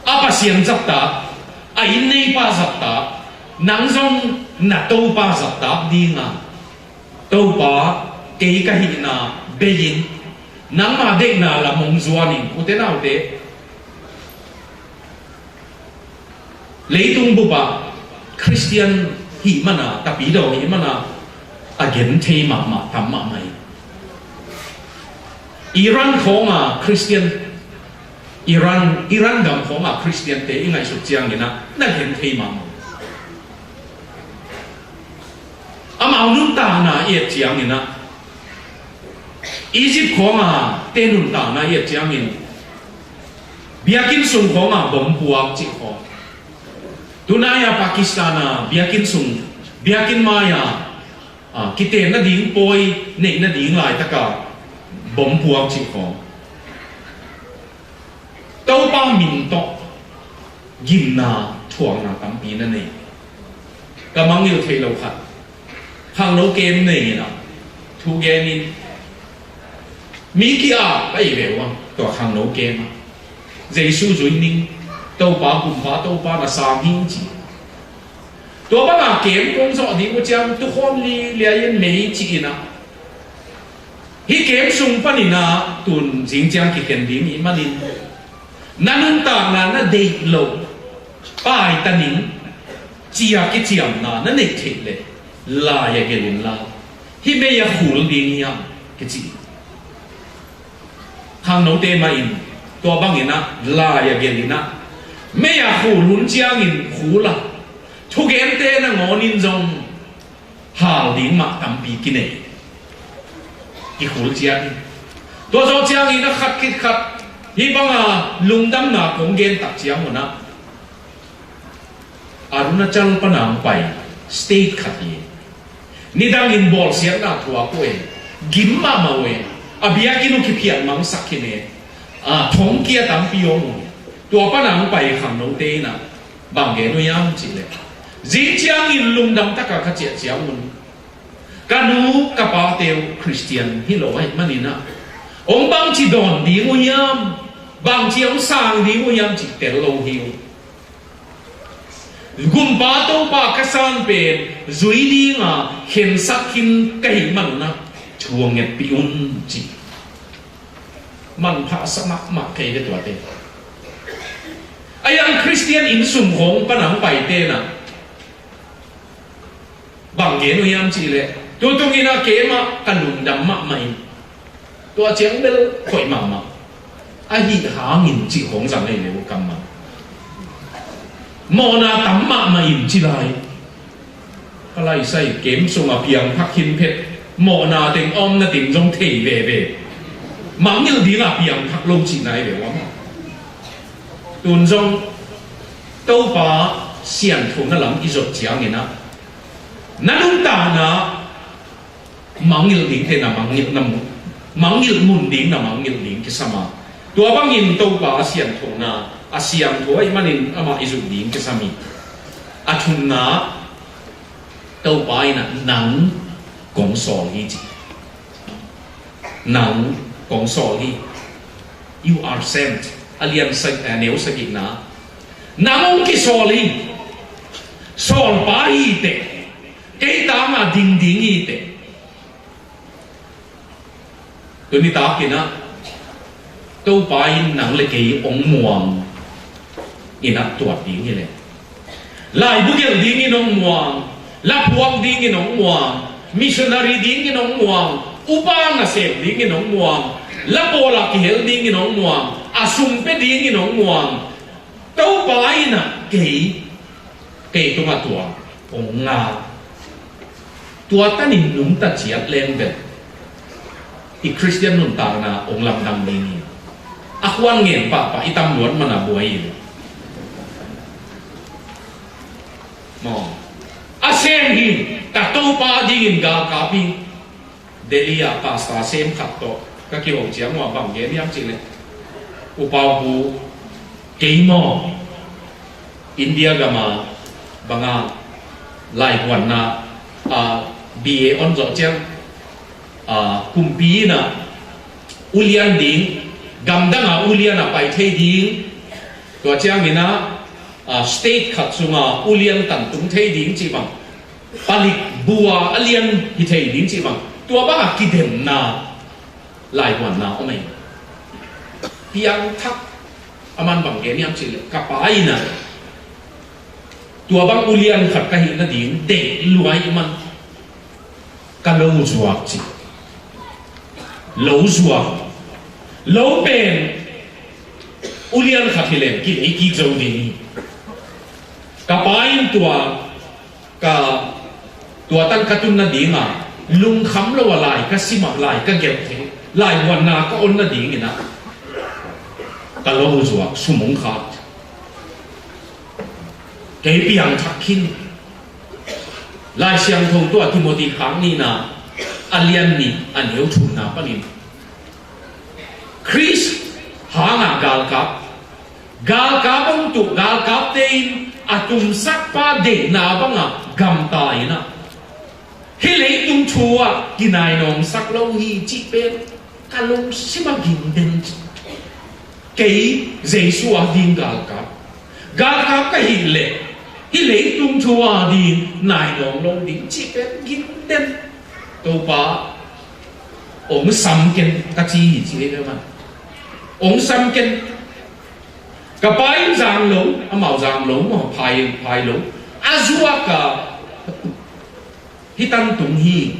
a Pasian zattak, a inn neipa zattak, nang zong na Topa zattak dinga, Topa, kei ka hihna bei-in nangma deihna lam hong zuan in, ute naute. Leitung bupah Khristian hih mana, Tapidaw hih mana a genthei mahmah tam mahmah hi. Iran khawnga Khristian, Iran, Iran gam khawnga Khristiante i ngaihsut ciangin ah na genthei mahmah. Amau nuntakna i et ciangin ah, Egypt khawng a te nuntakna i et ciangin, biakinn sung khawng a bom puak cih khawng. Tunai a Pakistan a biakinn sung, biakinn mai a, a, kiten nading pawi neih nading laitaka bom puak cih khawng. Topa min tawh gimna thuakna tampi na nei. Ka mangngilh theih loh khat, khangno kem nei in ah, thu gen in, mi ki-ap ka hi ve ua, tua khangno kem ah, Jesu zui ning, Topa kumpa, Topa na sang hi ci. Tua banga kem kong zawh ding uh ciang tukhawm liailiai in mei ci in ah, hih kem sung panin ah tun zing ciang kikhen ding ih manin, na nuntakna na deih loh, paita ning, cia kiciamna na neih theih leh lai-ah gelh inla, hih mei-ah khul ding hiam kici. Khangnote mah in tua bangin ah lai-ah gelh in ah, mei-ah khul hun ciangin khul a, thugente nangawnin zong hal ding mah tampi kinei. Kikhul ciangin, tua zawh ciangin a khat khit khat hih banga lungdamna kong gen tak ciangun ah, Arunachal pana hong pai state khat hi. Nidangin bawlsiatna thuak uh e, gim mahmah uh e, a biakinn uh kiphiat mangsak khin e, a, thongkia tampi om uh e. Tua pana hong pai khangnote in ah bang gen uh hiam cih leh, zing ciangin lungdam taka ka ciah ciangun, ka nu ka pate uh Khristian hi lo ahih manin ah, hong bangci dawn ding uh hiam, bangci hong sang ding uh hiam cih tel lo hi uh. Gumpa Topa ka san pen zui dinga khensak khin ka hih manun ah thu hong ngetpih un ci. Manpha sa mahmah kei ve tuate. A yang Khristian inn sung khawng pana hong paite in ah bang gen uh hiam cih leh, tu tungin ah keimah ka lungdam mahmah in, tua ciang bel hoih mahmah, ahih hangin cih khawng zang ei leh uh kammal. Mawhna tam mahmah in ci lai. Ka lai sai kem sungah piangthak khin phet, mawhna teng omna teng zong thei veve. Mangngilh dingah piangthak lo cihna hi ve uh a maw. Tun zong Topa sianthona lam i zot ciangin ah, na nuntakna mangngilh dingte na mangngilh na mun, mangngilh mun ding na mangngilh ding kisam a, tua bangin Topa a sianthona, a siangtho ahih manin amah i zut ding kisam hi. A thumna, Topa in ah nang kong sawl hi ci. Nang kong sawl hi. You are sent. A lian sa, eh, neu sagihna, nang hong kisawl hi. Sawlpa hi teh. Kei tangah ding ding hi teh. Tuni takin ah Topa in nang le kei hong muang in ah tuat ding hi leh, laibu gelh dingin hong muang, la phuak dingin hong muang, missionary dingin hong muang, upa nasem dingin hong muang, la pawlah kihel dingin hong muang, a sum pia dingin hong muang. Topa in ah kei, kei tungah tua hong ngak. Tua tanin nungta ciat leng bel i Khristian nuntakna hong lamdang ding hi. A khuan ngen pahpah i tam luat mana buai hi. Maw, a sem hi, ka Topa dingin galkap hi. Delhi ah pastor sem khat tawh ka kiho ciang uh a bang gen hiam cih leh, Upa Pu, kei maw India gam a banga laibuanna, a, B A on zawh ciang, a, kumpi in ah ulian ding, gamdang a ulian a pai thei ding, tua ciangin ah, a, state khat sunga ulian tantung thei ding cih bang, palik bua a lian hi thei ding cih bang, tua banga kidemna laibuanna om ei. Piangthak, aman bang gen hiam cih leh, ka pa in ah tua bang ulian khat ka hih nading deih lua ahih man ka lo zuak ci. Lo zuak. Lo pen ulian khat hi leng kilei kik zo ding hi. Ka pa in tua ka Tua tan ka tun nadinga lungkham lo a lai ka sim a, lai ka gelh thei, laivuanna ka on nadingin ah ka lo zuak sum hong khak. Kei piangthak khin. Lai Siangtho tua Timothy khak nihna a lian nih a neu thumna panin Khrist hanga galkap, galkap hong tuh galkapte in a tumsakpa deihna banga gamta in ah hih leitung thu ah kinainawngsak lo hi cih pen ka lungsim a ging den. Kei Jesu a ding galkap, galkap ka hih leh hih leitung thu a ding nainawng lo ding cih pen ging den. Topa, hong sam ken ka ci hi ci ei ve man. Hong sam ken. Ka pa in zang lo, amau zang lo maw, phai, phai lo. A zuak a hih tan tung hi.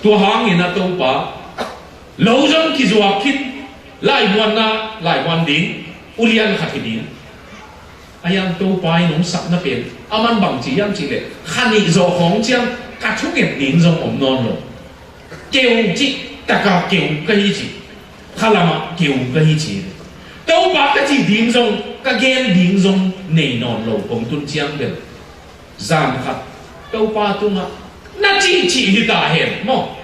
Tua hangin a Topa, lo zong kizuak khin, laivuanna laivuan ding, ulian khat hi ding. A hiang Topa in hong sapna pen a man bang ci hiam cih leh, kha nih zawh khawng ciang ka thunget ding zong om nawn lo. Keu cih taka keu ka hi ci, khalamah keu ka hi ci. Topa ka cih ding zong, ka gen ding zong nei nawn lo kong tun ciang bel, zan khat Topa tungah na cihcih hi ta hen maw?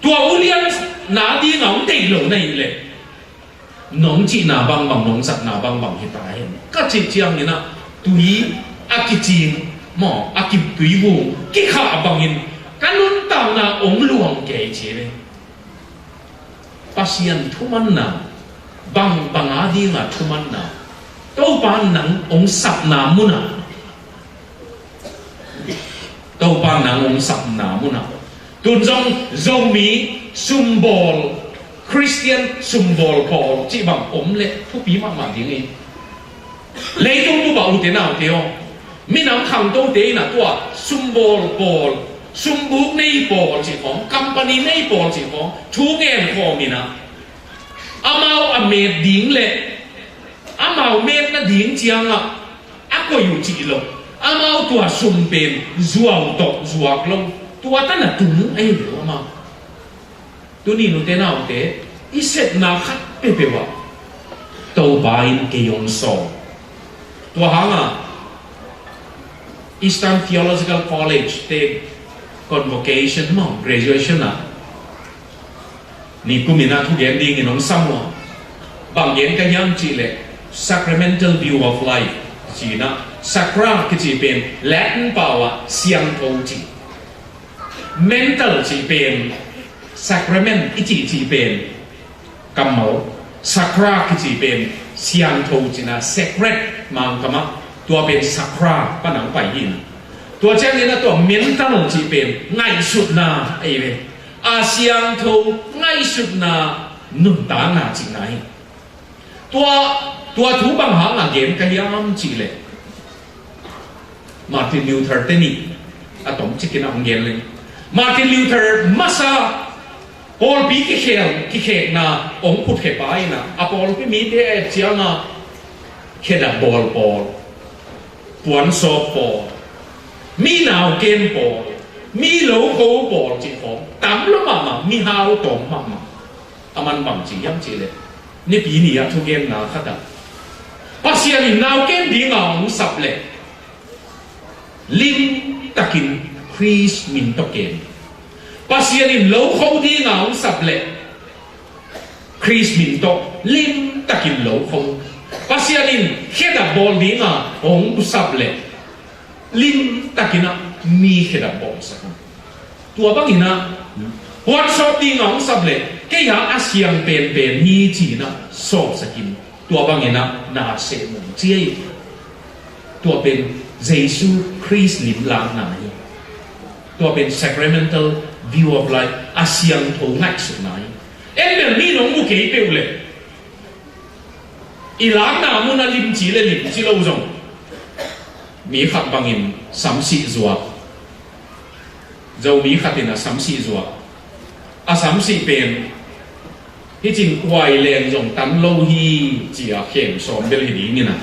Tua ulian na dinga hong deih lo na hih leh, nong cihna bangbang, nong zatna bangbang hi ta hen ka cih ciangin ah tui a kicing maw, a kituivung kikhah bangin ka nuntakna hong luang kei ci ve. Pasian thumanna, bangbang a dinga thumanna, Topa nang hong sapna munah, Topa nang hong sapna munah. Tun zong Zomi sumbawl, Khristian sumbawl pawl cih bang om leh thupi mahmah ding hi. Leitung bup ah ute naute aw, minam khangtote in ah tua sumbawl pawl, sumbuk nei pawl cih khawng, company nei pawl cih khawng thu ngen khawm in ah, amau a met ding leh amau met nading ciangah a koih uh cih lo, amau tua sum pen zuau tawh zuak lo, tua tan a tung ahi lo amau. Tuni nute naute, i sepna khat peuhpeuh ah Topa in kei hong sawl. Tua hangah Eastern Theological College te convocation maw, graduation ah nikum in ah thugen dingin hong sam uh a, bang gen ka hiam cih leh, sacramental view of life ci-in ah, sacra kici pen Latin pau ah siangtho ci, mental cih pen sacrament i cihcih pen kammal, sacra kici pen siangtho cihna, sacred Mangkam ah tua pen sacra pan hong pai hi. Tua ciangin ah tua mental cih pen ngaihsutna ahi ve. A siangtho ngaihsutna nuntakna cihna hi. Tua, tua thu bang hanga gen ka hiam cih leh, Martin Luther te nih a tomcik in ah hong gen leng. Martin Luther masa pawlpi kikhel, kikhekna hong phutkhia pa in ah, a pawlpi mite a et ciangah khedap bawl pawl, puansawp pawl, mi naukem pawl, mi lokho pawl cih khawng tam lo mahmah, mihau tawm mahmah. A man bang ci hiam cih leh, Nipi ni-ah thugenna khatah Pasian in naukem dinga hong sap leh limtakin Khrist min tawh kem. Pasian in lokho dinga hong sap leh Khrist min tawh limtakin lokho. Pasian in khedap bawl dinga hong sap leh limtakin ah mi khedap bawlsak. Tua bangin ah puansawp dinga hong sap leh kei a siang penpen hi ci-in ah sawpsakin, tua bangin ah na sehmawh ci hi. Tua pen Jesu Khrist limlakna hi. Tua pen sacramental view of life, a siangtho ngaihsutna hi. En bel mi nong mu kei peuh leh i lakna mun a limci le limci lo zong mi khat bangin samsih zuak. Zomi khat in a samsih zuak. A samsih pen hih cin kuai leng zong tan lo hi ci-a khem sawm bel hi dingin a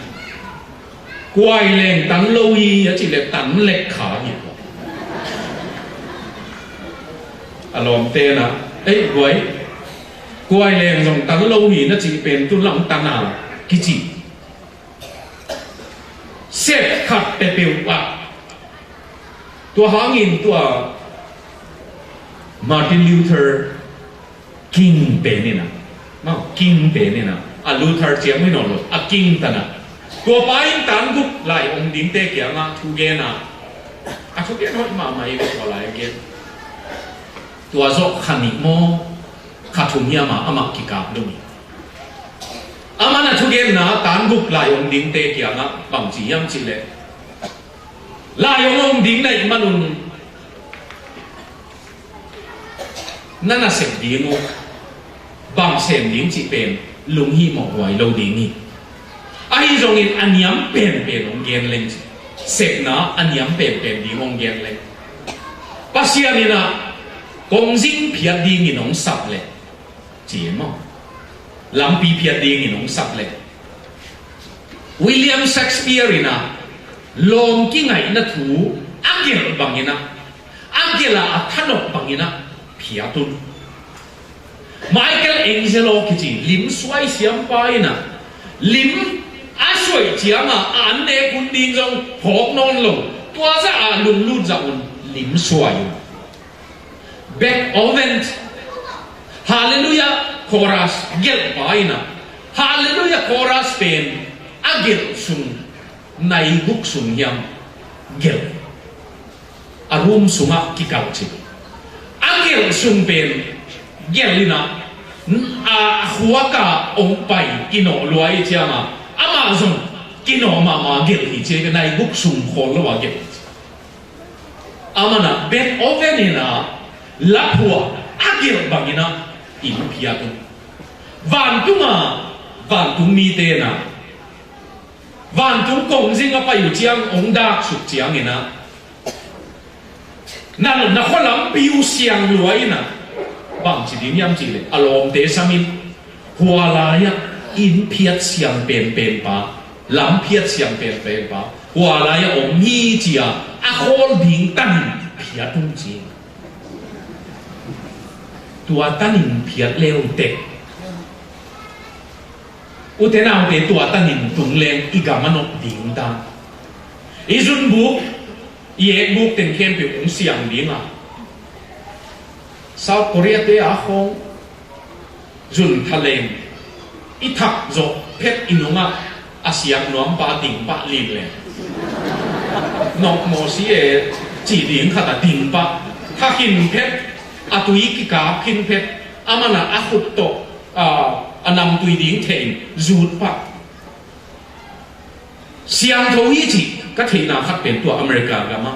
Kuai leng tan lo hi a cih leh tan lek kha hi. A lawmte na, ei guai, kuai leng zong tan lo hi na cih pen tu lam tan a kici. Sep khat peuhpeuh ah. Tua hangin tua Martin Luther King pen in a, mau, King pen in a, a Luther ciang hi nawn lo, a King tan a. Tua pa in tan guk lai ong dingte kiangah thugen a, a thugen hoih mahmah hi ve tua lai a gen. Tua zawh kha nih maw, kha thum hiam a amah kikap lo hi. Amah na thugenna tan guk lai ong dingte kiangah bang ci hiam cih leh, lai ong ong ding na hih manun na nasep ding uh, bang sem ding cih pen lunghimawh huai lo ding hi. Ahi zongin a niam penpen ong gen leng ci. Sepna a niam penpen ding ong gen leng. Pasian in a kongzing phiat dingin ong sap leh, ci maw, lampi phiat dingin ong sap leh, William Shakespeare in a lawm kingaihna thu a gelh bangin a, a gelh a a thanop bangin a phiat un. Michelangelo kici limsuai siampa in a lim a suaih ciangah a an nek hun ding zong phawk nawn lo, tua zah a lunglut zah un limsuai un. Beethoven Halleluiah chorus gelh pa in a, Halleluiah chorus pen a gelh sung nai guk sung hiam gelh. A room sungah kikal cih. A gelh sung pen gelh in a, a khuak a ong pai kinawh lua i ciangah amah zong kinawh mahmah gelh hi ci, nai guk sung khawl lo a gelh hi ci. Amah na Beethoven in a laphuah a gelh bangin a inn phiat un. Vantung a, vantung mite in a, vantung kongzing a pai uh ciang ong daksuk ciangin a, na, na khua lampi uh siang lua in a, bang ci ding hiam cih leh a lawmte samin, hua lai-ah inn phiat siang penpen pa, lam phiat siang penpen pa, hua lai-ah om hi ci-a a khawl ding tanin phiat un ci. Tua tanin phiat leu tek. Ute naute, tua tanin tung leng i gam a nop ding ta. I zunbuk, i ekbuk teng khempeuh ong siang ding a. South Korea te a khawng zun tha leng i thak zawh phet i nungah a siak nuam pa ding pah lin leng, nok mawh si e, cih ding khat a ding pah. Thak khin phet, a tui kikap khin phet, amah na a khut tawh, a, a namtui ding theh in zut pah. Siangtho hi cih ka theihna khat pen tua America gamah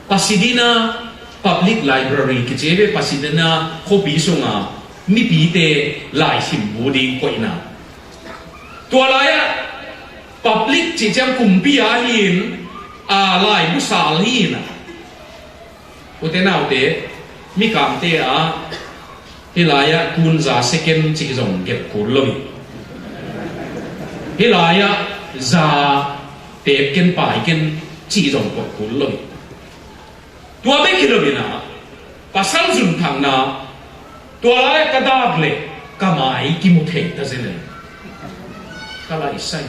Pasadena Public Library kici ve, Pasadena khuapi sunga mipite laisim bu ding koihna. Tua lai-ah public cih ciang kumpi a hi in, a, laibu sal hi in a. Ute naute, Mikangte ah hih lai-ah kun za second cih zong gelh kul lo hi. Hih lai-ah za teep ken pai ken cih zong koih kul lo hi. Tua bek hi lo in a, pasal zunthakna, tua lai-ah ka dak leh ka mai kimu thei ta zen e. Ka lai sai.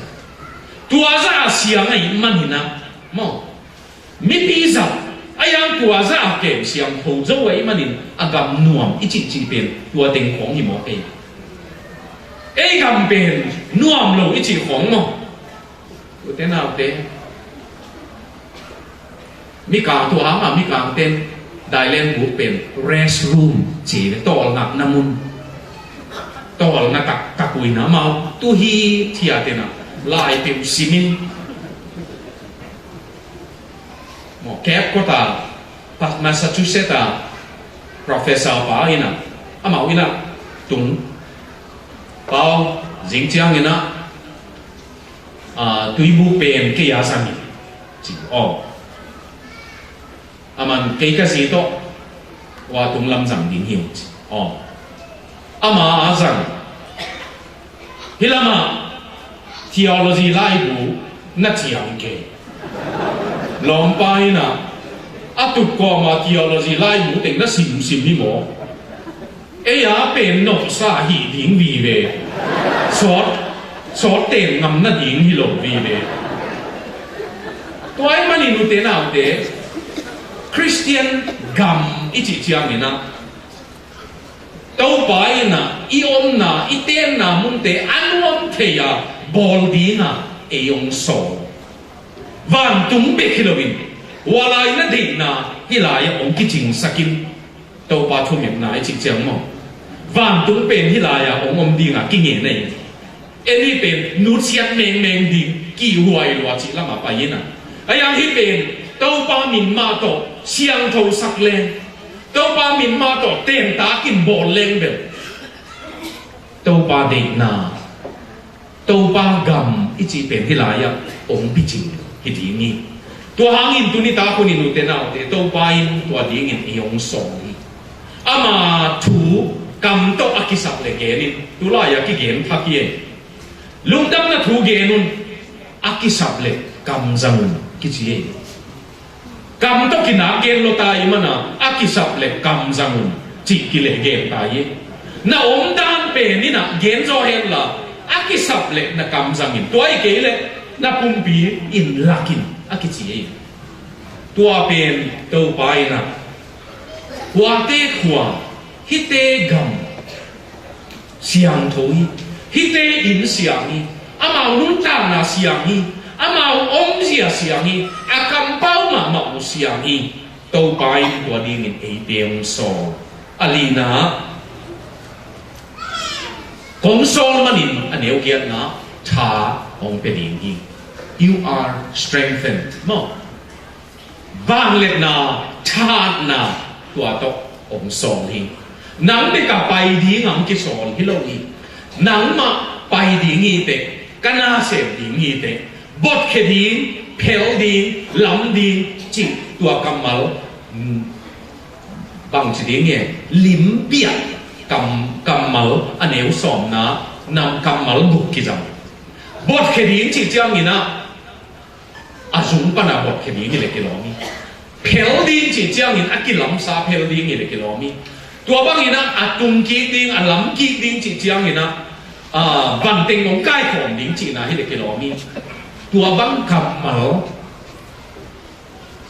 Tua za a siang ahih manin a, maw, mipi zat a iang tua za a kem siangtho zo ahih manin a gam nuam i cihcih pen tua teng khawng hi mawk ei. Ei gam pen nuam lo i cih khawng maw? Ute naute, Mikang, tua hang a Mikangte'n Thailand guk pen restroom ci ve, tawlngakna mun. Tawlngak tak, tak uina mau tu hi thia tena lai peuh simin. Maw, Cape Cod a, Massachusetts a professor pa in a, amau in a tung, pau, zing ciang in a, a, tuibu pen kei a zang hi ci. Aw. Aman kei ka zi tawh, ua tung lam zang ding hi uh ci. Aw. Ama a zang. Hih lamah Theology laibu na ciang kei. Lawmpa in ah, a tup kawma theology laibu teng na simsim hi maw? Ei a pen nawhsa hi ding vive. Sawt, sawt teng ngam nading hi lo vive. Tua ahih manin ute naute, Khristian gam i cih ciangin ah, Topa in ah i omna, i tenna munte a nuam thei a bawl ding ah ei hong sawl. Vantung bek hi loin, hua lai na deihna hih lai-ah hong kicingsak in. Topa thumekna i cih ciang maw, vantung pen hih lai-ah hong om ding ah kingen ahi. En hih pen nutsiat mengmeng ding, kihhuai lua cih lamah pai in ah, a yang hih pen Topa min mah tawh siangthosak leng, Topa min mah tawh tengtak in bawl leng bel, Topa deihna, Topa gam i cih pen hih lai-ah hong picing hi ding hi. Tua hangin tuni tak hunin ute naute, Topa in tua dingin ei hong sawl hi. Ama thu kam tawh a kisap le gen in, tu lai-ah kigen thak hi ei. Lungdamna thu gen un, a kisap le kam zang un kici ei. Kam tawh kinak gen lo ta i mana, a kisap le kam zang un cih kileh gen ta hi. Na omdan pen in ah gen zaw hen la, a kisap le na kam zang in, tua hi kei leh na pumpi in lak in a kici ei. Tua pen Topa in ah, huate khua, hihte gam siangtho hi, hihte inn siang hi, amau nuntakna siang hi, amau omzia siang hi, a kampau mahmah uh siang hi. Topa in tua dingin eite hong sawl. A lina, kong sawl manin a neu giatna, tha hong pia ding hi. You are strengthened. Maw? Vangliatna, thahatna, tua tawh hong sawl hi. Nang bek a pai ding a hong kisawl hi lo hi. Nangmah pai ding hi teh, ka na sem ding hi teh, botkhia ding, phel ding, lam ding cih tua kammal, mm, bangci ding hi, limpiak kam, kammal a neu sawmna, nam kammal guk kizang. Botkhia ding cih ciangin ah, a zung pana botkhia ding hi leh kilawm hi. Phel ding cih ciangin a kilamsa phel ding hi leh kilawm hi. Tua bangin ah a tung kik ding, a lam kik ding cih ciangin ah, ah, vanteng hong kaikhawm ding cihna hi leh kilawm hi. Tua bang kammal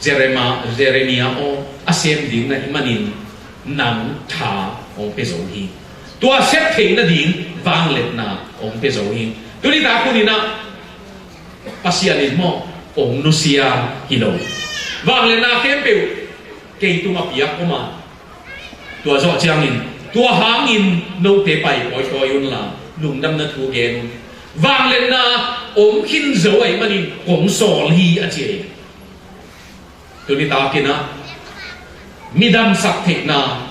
Jeremiah, Jeremiah aw a sem ding na hih manin nang tha hong pia zo hi. Tua sep theih nading vangliatna hong pia zo hi. Tuni tak hunin ah Pasian in maw, hong nusia hi lo. Vangliatna khempeuh kei tungah piak om a, tua zawh ciangin, tua hangin note pai kawikawi unla, lungdamna thu gen un. Vangliatna om khin zo ahih manin kong sawl hi a ci hi. Tuni takin ah, midamsak theihna,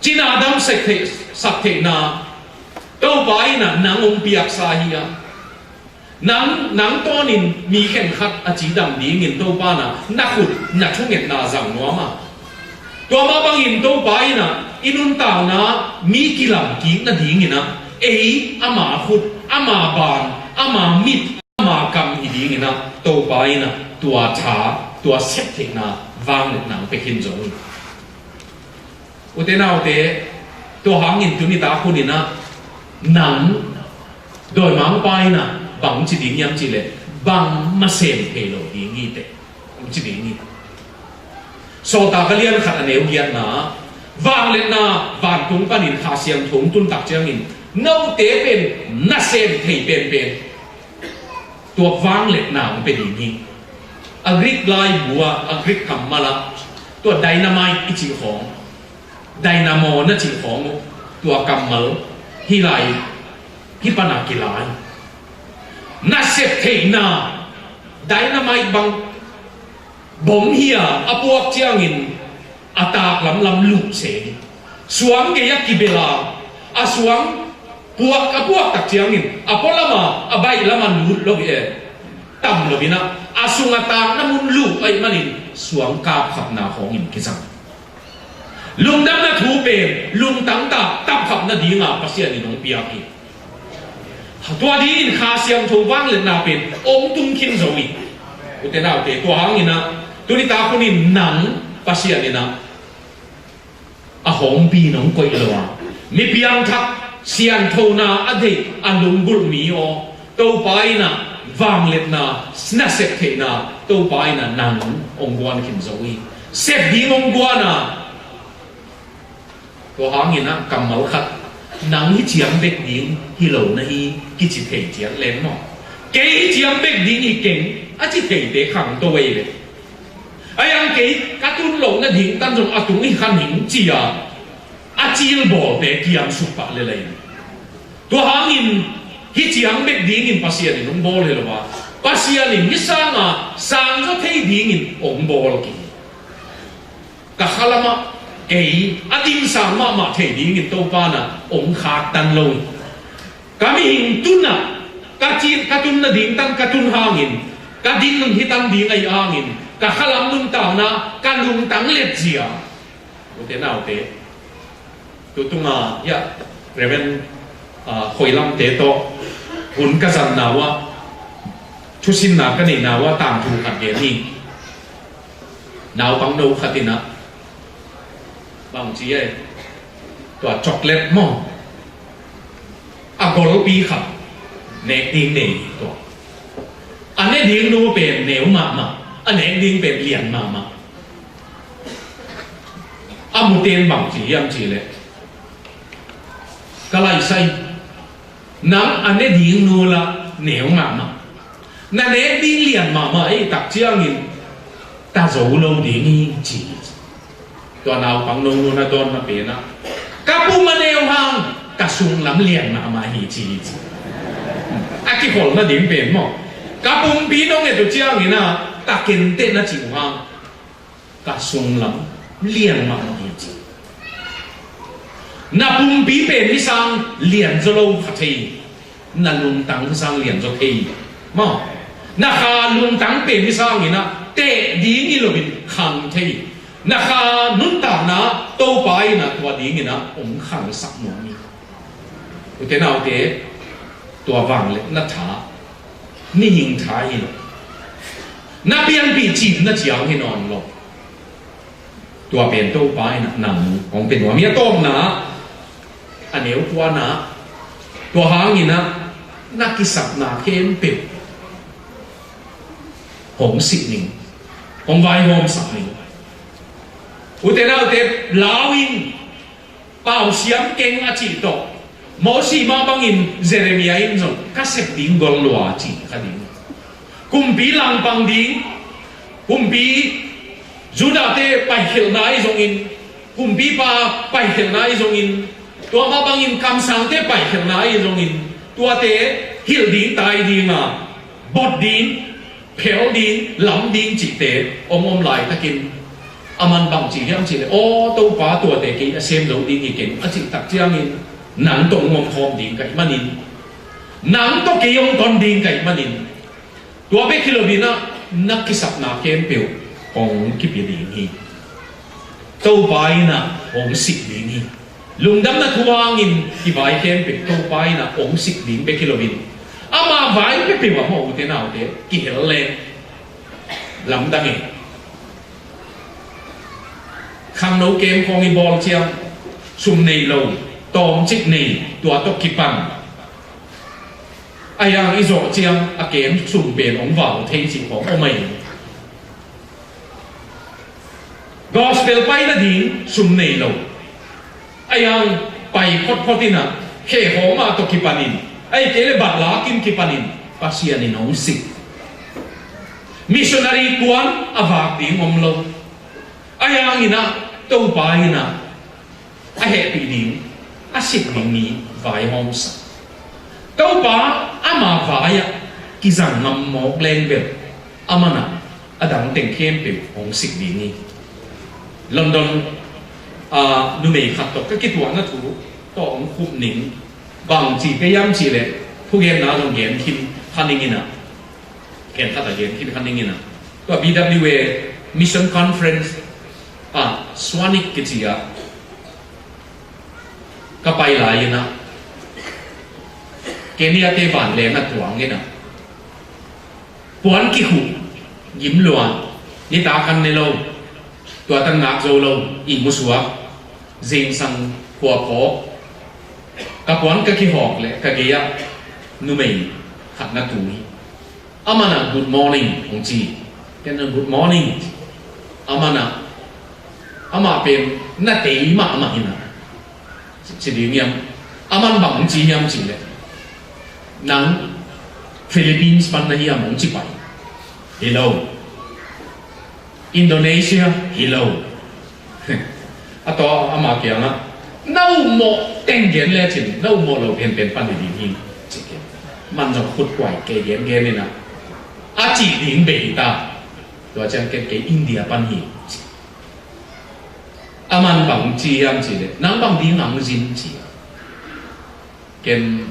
cina damsak theih, sak theihna, Topa in ah nang hong piaksa hi a. Nang, nang tawnin mi khenkhat a cidam dingin Topa in ah na khut, na thungetna zang nuam a. Tua mah bangin Topa in ah i nuntakna mi kilam kik nadingin ah, ei ama khut, ama ban, ama mit, ama kam hi dingin ah Topa in ah tua tha, tua sep theihna, vangliatna hong pia khin zo hi. Ute naute, tua hangin tuni tak hunin ah nang dawimangpa in ah bang ci ding hiam cih leh, bangmah sem thei lo ding hi teh, hong ci ding hi. Sawltak a lian khat a neu giatna, vangliatna vantung panin Kha Siangtho hong tun tak ciangin, note pen na sem thei penpen, tua vangliatna hong pia ding hi. A Greek laibu ah, a Greek kammal ah, tua dynamite i cih khawng, dynamo na cih khawng uh, tua kammal hih lai, hih pana kila hi. Na sep theihna, dynamite bang, bom hi a, a puak ciangin a tak lamlam luh se hi. Suang gei-ah kibel a, a suang puak, a puak tak ciangin a pualam a, a baih lam a lut lo hi e. Tam lo in ah, a sung a takna mun luh ahih manin suang kapkhapna khawngin kizang. Lungdamna thu pen lungtang tak tapkhap nading a Pasian in hong piak hi. Tua dingin Kha Siangtho vangliatna pen hong tung khin zo hi. Ute naute, tua hangin ah tuni tak hunin nang Pasian in ah a hawmpi nong koih lo a, mi piangthak, sianthona a deih, a lunggulh mi aw, Topa in ah vangliatna, nasep theihna Topa in ah nang hong guan khin zo hi. Sep ding hong guan a, tua hangin ah kammal khat, nang hi ciang bek ding hi lo na hi, kici thei ciat leng maw? Kei hi ciang bek ding hi keng, a ci theite khangto ei ve. Ai ang kei ka tun loh nading tan zong a tung hi kha ning ci a, a cilbawlte kiam suk pah lel ei. Tua hangin hi ciang bek dingin Pasian in hong bawl hi lo a, Pasian in hi sanga sang zaw thei dingin hong bawl kei. Ka khalamah kei a dimsang mahmah thei dingin Topa in ah hong khaktan lo hi. Ka mihing tun ah, ka ci, ka tun nading tan ka tun hangin, ka din hi tan ding ahi hangin, ka khalam nuntakna, ka lungtang letzia. Ute naute, tutunga hiah Reverend, ah, Khoi Lamte tawh hun ka zatna uh ah, thusinna ka neihna uh ah tangthu khat gen hi. Naupangno khat in ah, bang ci ei, tua chocolate maw, a golpi khat nek ding nei hi tua. A ne ding nu pen neu mahmah, a nek ding pen lian mahmah. A muten bang ci hiam cih leh, ka laisai, nang a ne ding nu lah neu mahmah, na nek ding lian mahmah ei tak ciangin ta zo lo ding hi ci. Tua naupangno nu in a dawnna pen ah, ka pum a neu hang, ka sunglam lian mahmah hi ci hi ci. A kikholh nading pen maw, ka pumpi nong et uh ciangin ah ta kenteh na cih uh hang, ka sunglam lian mahmah hi ci. Na pumpi pen hi sang lian zaw lo kha thei, na lungtang hi sang lian zaw thei. Maw, na kha lungtang pen hi sangin ah teh ding hi loin khang thei. Na kha nuntakna Topa in ah tua dingin ah hong khangsak nuam hi. Ute naute, tua vangliatna tha, mihing tha hi lo. Na pianpih cihna ciang hi nawn lo. Tua pen Topa in ah nang hong pia nuam hi. A tawpna, a neu kuana, tua hangin ah na kisapna khempeuh hong sik ning, hong vaihawmsak ning. Ute naute, lau in, pau siam keng a cih tawh, Mosi mah bangin Jeremiah in zong ka sep ding gol lua ci kha ding. Kumpi langpang ding, kumpi Judahte paikhialhna ahi zongin, kumpipa paikhialhna ahi zongin, tua mah bangin kamsangte paikhialhna ahi zongin, tuate hilh ding, tai ding a, bot ding, phel ding, lam ding cihte hong om laitakin, aman bang ci hiam cih leh, aw Topa, tuate kei a sem zo ding hi keng a cih tak ciangin, nang tawh hong omkhawm ding ka hih manin, nang tawh kei hong ton ding ka hih manin, tua bek hi loin ah na kisapna khempeuh hong kipia ding hi. Topa in ah hong sik ding hi. Lungdamna thu hangin i vai khempeuh Topa in ah hong sik ding bek hi loin, ama vai peuhpeuh ah, maw ute naute, kihel leng lamdang e. Khangno kem khawng i bawl ciang, sum nei lo, tawmcik nei, tua tawh kipan, a hiang i zawh ciang a kem sum pen hong vau thei cih khawng om ahi. Gospel pai nading sum nei lo, a hiang pai photphot in ah, khe khawng mah tawh kipanin, ahih kei leh bat lakin kipanin, Pasian in hong sik. Missionary kuan a vak ding om lo. A hiang in ah, Topa in ah a hehpih ding, a sik ding mi vaihawmsak. Topa ama vai-ah kizang ngam mawk leng bel, aman ah a dang teng khempeuh hong sik ding hi. London, ah, numei khat tawh ka kituahna thu tawh hong khup ning, bang ci ka hiam cih leh, thugenna zong gen khin kha ning in ah, khen khat a gen khin kha ning in ah, tua B W A Mission Conference, ah, Swanik kici ah ka pai lai in ah, Kenya te vanleng a tuang in a, puan kikhuh, gim luan, nitak an ne lo, tua tan ngak zo lo, ihmu suak, zingsang khua phawk. Ka puan ka kihawk leh ka gei ah numei khat na tu hi. Aman ah good morning hong ci. Ken ah good morning. Aman ah, amah pen na tei mahmah hi na. Ci ding hiam? Aman bang hong ci hiam cih leh, nang Philippines pan na hiam hong ci pah hi. Hi lo. Indonesia, hi lo. A tua ama kiangah, na upmawh teng gen lecin, na upmawh lo penpen pan hi ding hi, ci kei. Aman zong khut kuai kei gengen in a, a cih ding bei ta. Tua ciang ken kei India pan hi, ci. Aman bang ci hiam cih leh, nang bang ding ang zin, ci. Ken,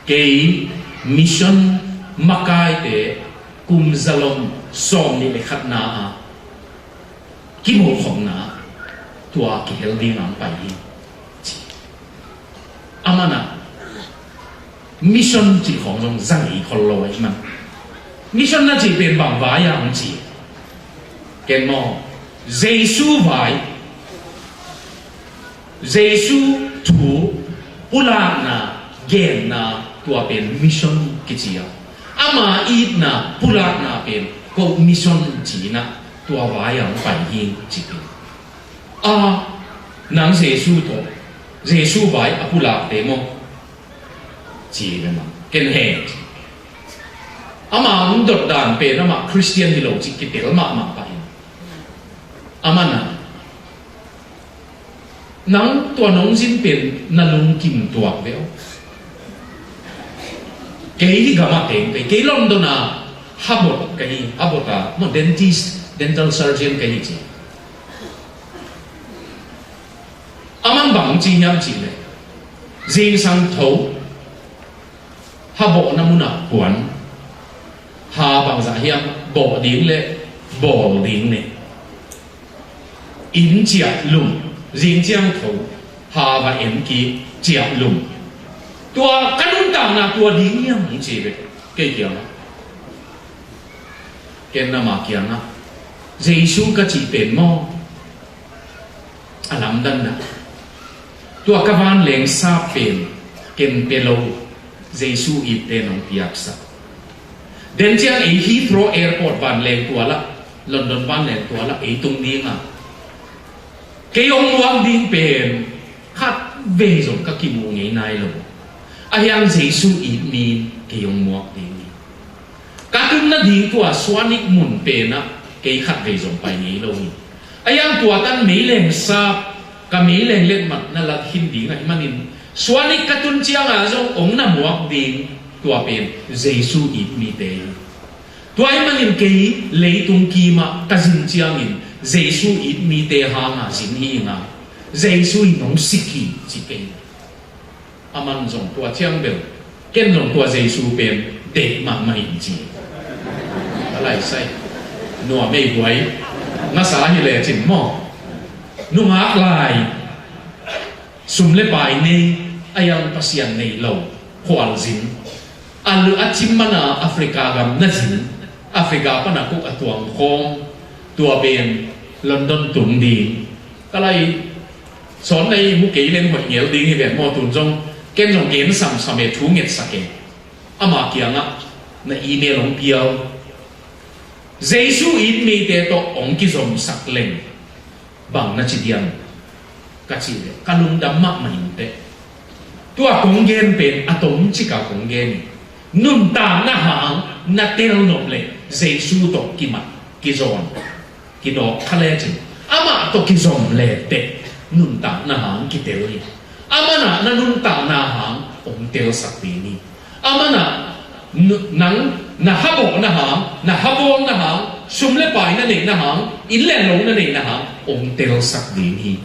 kei mission makaite kum zalom sawmnih le khatna a kimuhkhopna, tua kihel ding ang pai hi, ci. Aman ah mission cih khawng zong za ngei khol lo ahih man, mission na cih pen bang vai a hong ci? Ken maw, Jesu vai, Jesu thu pulakna, genna, tua pen mission kici a, ama itna pulakna pen ko mission ci-in ah, tua vai a hong pai hi, ci pen. A, nang Jesu tawh, Jesu vai a pulakte maw, ci ve maw. Ken he, ci. Ama hong dotdan pen amah Khristian hi lo cih kitel mahmah pah hi. Aman ah, nang tua nong zin pen na lungkim tuak ve aw. Kei hih gamah teng kei, kei London a habot ka hi, habot a maw, dentist, dental surgeon ka hi, ci. Aman bang ci hiam cih leh, zingsang tho, ha bawhna munah kuan, ha bangzah hiam bawh ding le bawl ding ne. Inn ciah lum, zing ciang tho, ha va en kik, ciah lum. Tua ka nuntakna tua ding hiam, hong ci ve kei kiangah. Ken ama kiangah, Jesu ka cih pen maw, a lamdanna, tua ka vanleng sap pen ken pe lo, Jesu itte nong piaksak. Den ciang ei Heathrow Airport vanleng tualah, London vanleng tualah ei tung ding a, kei hong muak ding pen khat vei zong ka kimuh ngei nai lo. Ahi hang Jesu it mi kei hong muak ding hi. Ka tun nading tua Swanik mun penah kei khat vei zong pai ngei lo hi. Ahi hang tua tan meileng sap, ka meileng letmat na la khin ding ahih manin, Swanik ka tun cianga zong hong na muak ding tua pen Jesu it mite hi. Tua ahih manin kei leitung kimah ka zin ciangin Jesu it mite hanga zin hi inga, Jesu in hong sik hi, ci kei. Aman zong tua ciang bel, ken zong tua Jesu pen deih mahmah in ci. A laisai, nuam ei buai, ngasa hi lecin maw, nungak lai, sum le pai nei, a iang Pasian nei lo, khualzin. A lu a cim mana Africa gam na zin, Africa pana kuk a tuang khawm, tua pen London tung ding. Ka lai, sawn nei mu kei leng hoih ngel ding hi ven maw, tun zong ken zong gen samsam e, thu ngetsak e. Ama kiangah na email hong piau. Jesu it mite tawh hong kizomsak leng bang na ci diam, ka cih leh ka lungdam mahmah inteh. Tua kong gen pen a tom cika kong gen hi. Nuntakna hang na tel nop leh Jesu tawh kimat, kizawn, kidawk kha lecin, amah tawh kizom leteh nuntakna hang kitel hi. Amanah na nuntakna hang hong telsak ding hi. Amanah nu-, nang na habawhna hang, na habawlna hang, sum le pai na neihna hang, inn le lo na neihna hang hong telsak ding hi.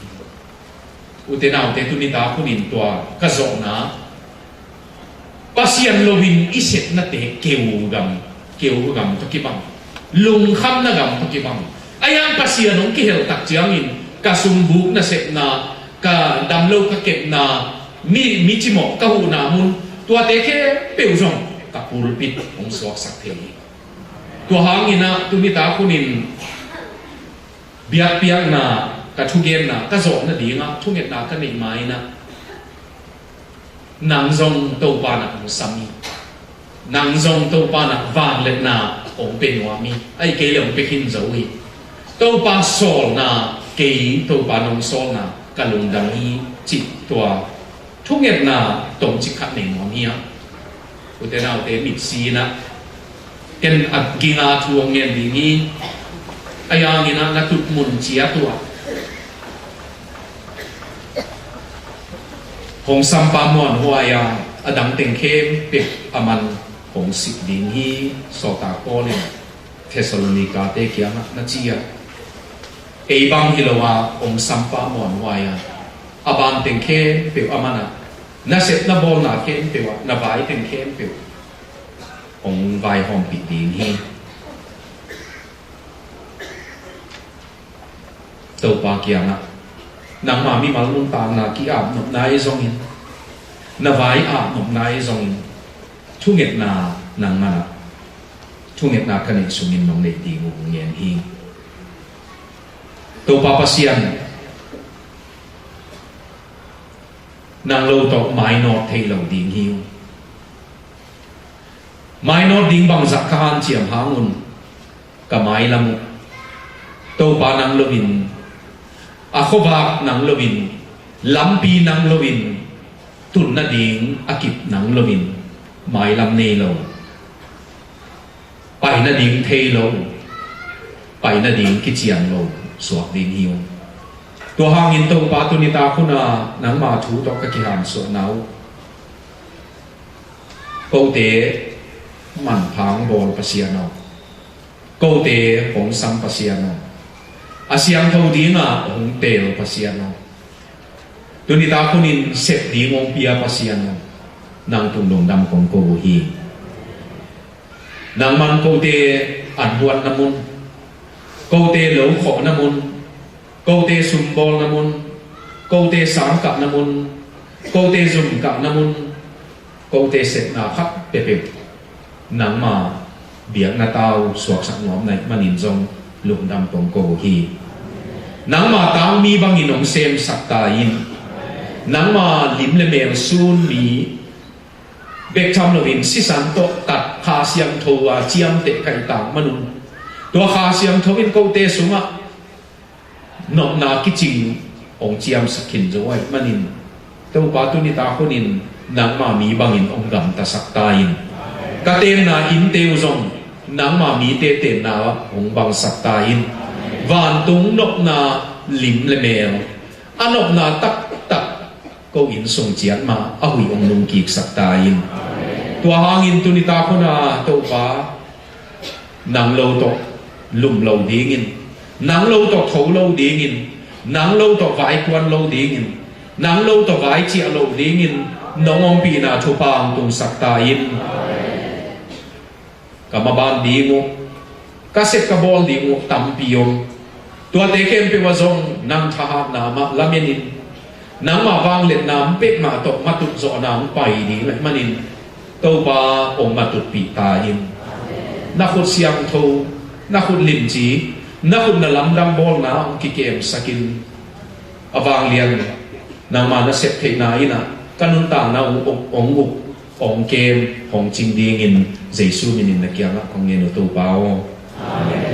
Ute naute, tuni tak hunin tua ka zawhna, Pasian loin i sepnate keu gam, keu gam tawh kibang, lungkhamna gam tawh kibang. Ahi hang Pasian hong kihel tak ciangin ka sumbuk nasepna, ka damlo ka kepna, mi, mi cimawh ka huhna mun, Tuate khempeuh zong ka pulpit hong suaksak thei hi. Tua hangin ah tuni tak hunin biakpiakna, ka thugenna ka zawh nadingah thungetna ka neih ma-in ah nang zong Topa na hong sam hi. Nang zong Topa na vangliatna hong pia nuam hi. Ahih kei leh hong pia khin zo hi. Topa sawlna, kei Topa nong sawlna ka lungdam hi cih tua thungetna tomcik khat nei nuam hi a. Ute naute, mitsi-in ah ken a ging a thu hong ngen ding hi. A yang in ah na tutmun ciat uh ah hong sampa muanhuai a, a dang teng khempeuh a man hong sik ding hi. Sawltak Paul in Thessalonika-te kiangah na ci a, ei bang hi lo a hong sampa muanhuai a, a bang teng khempeuh a man a, na sep na bawlna khempeuh ah, na vai teng khempeuh hong vaihawmpih ding hi. Topa kiangah nangma mimal nuntakna ki-ap nopna ahi zongin, na vai ap nopna ahi zongin, thungetna nangman ah, thungetna ka neih sungin nong neih ding uh ngen hi. Topa Pasian, nang lo tawh mainawt thei lo ding hi uh. Mainawt ding bangzah ka hanciam hang un ka mailam uh Topa nang loin, a khuavak nang loin, lampi nang loin, tun nading a kip nang loin, mailam nei lo, pai nading thei lo, pai nading kician lo suak ding hi uh. Tua hangin Topa, tuni tak hun a nangma thu tawh ka kihansuahna uh, kote manpha hong bawl Pasian aw, kote hong sam Pasian aw, a siangtho dingah hong teel Pasian aw, tuni tak hunin sep ding hong pia Pasian aw, nang tung lungdam kong ko uh hi. Nangman kote an huatna mun, kote lo khawhna mun, kote sumbawlna mun, kote sangkahna mun, kote zumkahna mun, kote sepna khat peuhpeuh nangma biakna tau suaksak nuam na hih manin zong lungdam kong ko uh hi. Nangma tangmi bangin hong semsak ta in. Nangma lim le mel sun mi bek tham loin sisan tawh tat Kha Siangtho a ciamteh ka hih tak manun, tua Kha Siangtho in kote sungah nopna kicing hong ciamsak khin zo ahih manin, Topa, tuni tak hunin nangma mi bangin hong gamtasak ta in. Ka tenna innte uh zong nangma mite tenna hong bangsak ta in. Vantung nopna lim le mel a nopna taktak ko inn sung ciat mah a huih hong nungkiksak ta in. Tua hangin tuni tak hun a Topa, nang lo tawh lum lo dingin, nang lo tawh tho lo dingin, nang lo tawh vaikuan lo dingin, nang lo tawh vaiciah lo dingin nong ompihna thupha hong tungsak ta in. Ka maban ding uh, ka sep ka bawl ding uh tampi om. Tuate khempeuh ah zong nang thahatna mah lamenin, nangma vangliatna om peuhmah tawh matut zawhna hong pai ding ahih manin, Topa, hong matutpih ta in. Na khut siangtho, na khut limci, na khut na lamdang bawlna hong kikemsakin, a vanglian nangma na sep theihna in ah ka nuntakna hong uk, hong uk, hong kem, hong cing dingin Jesu minin na kiangah kong ngen uh, Topa aw. Amen.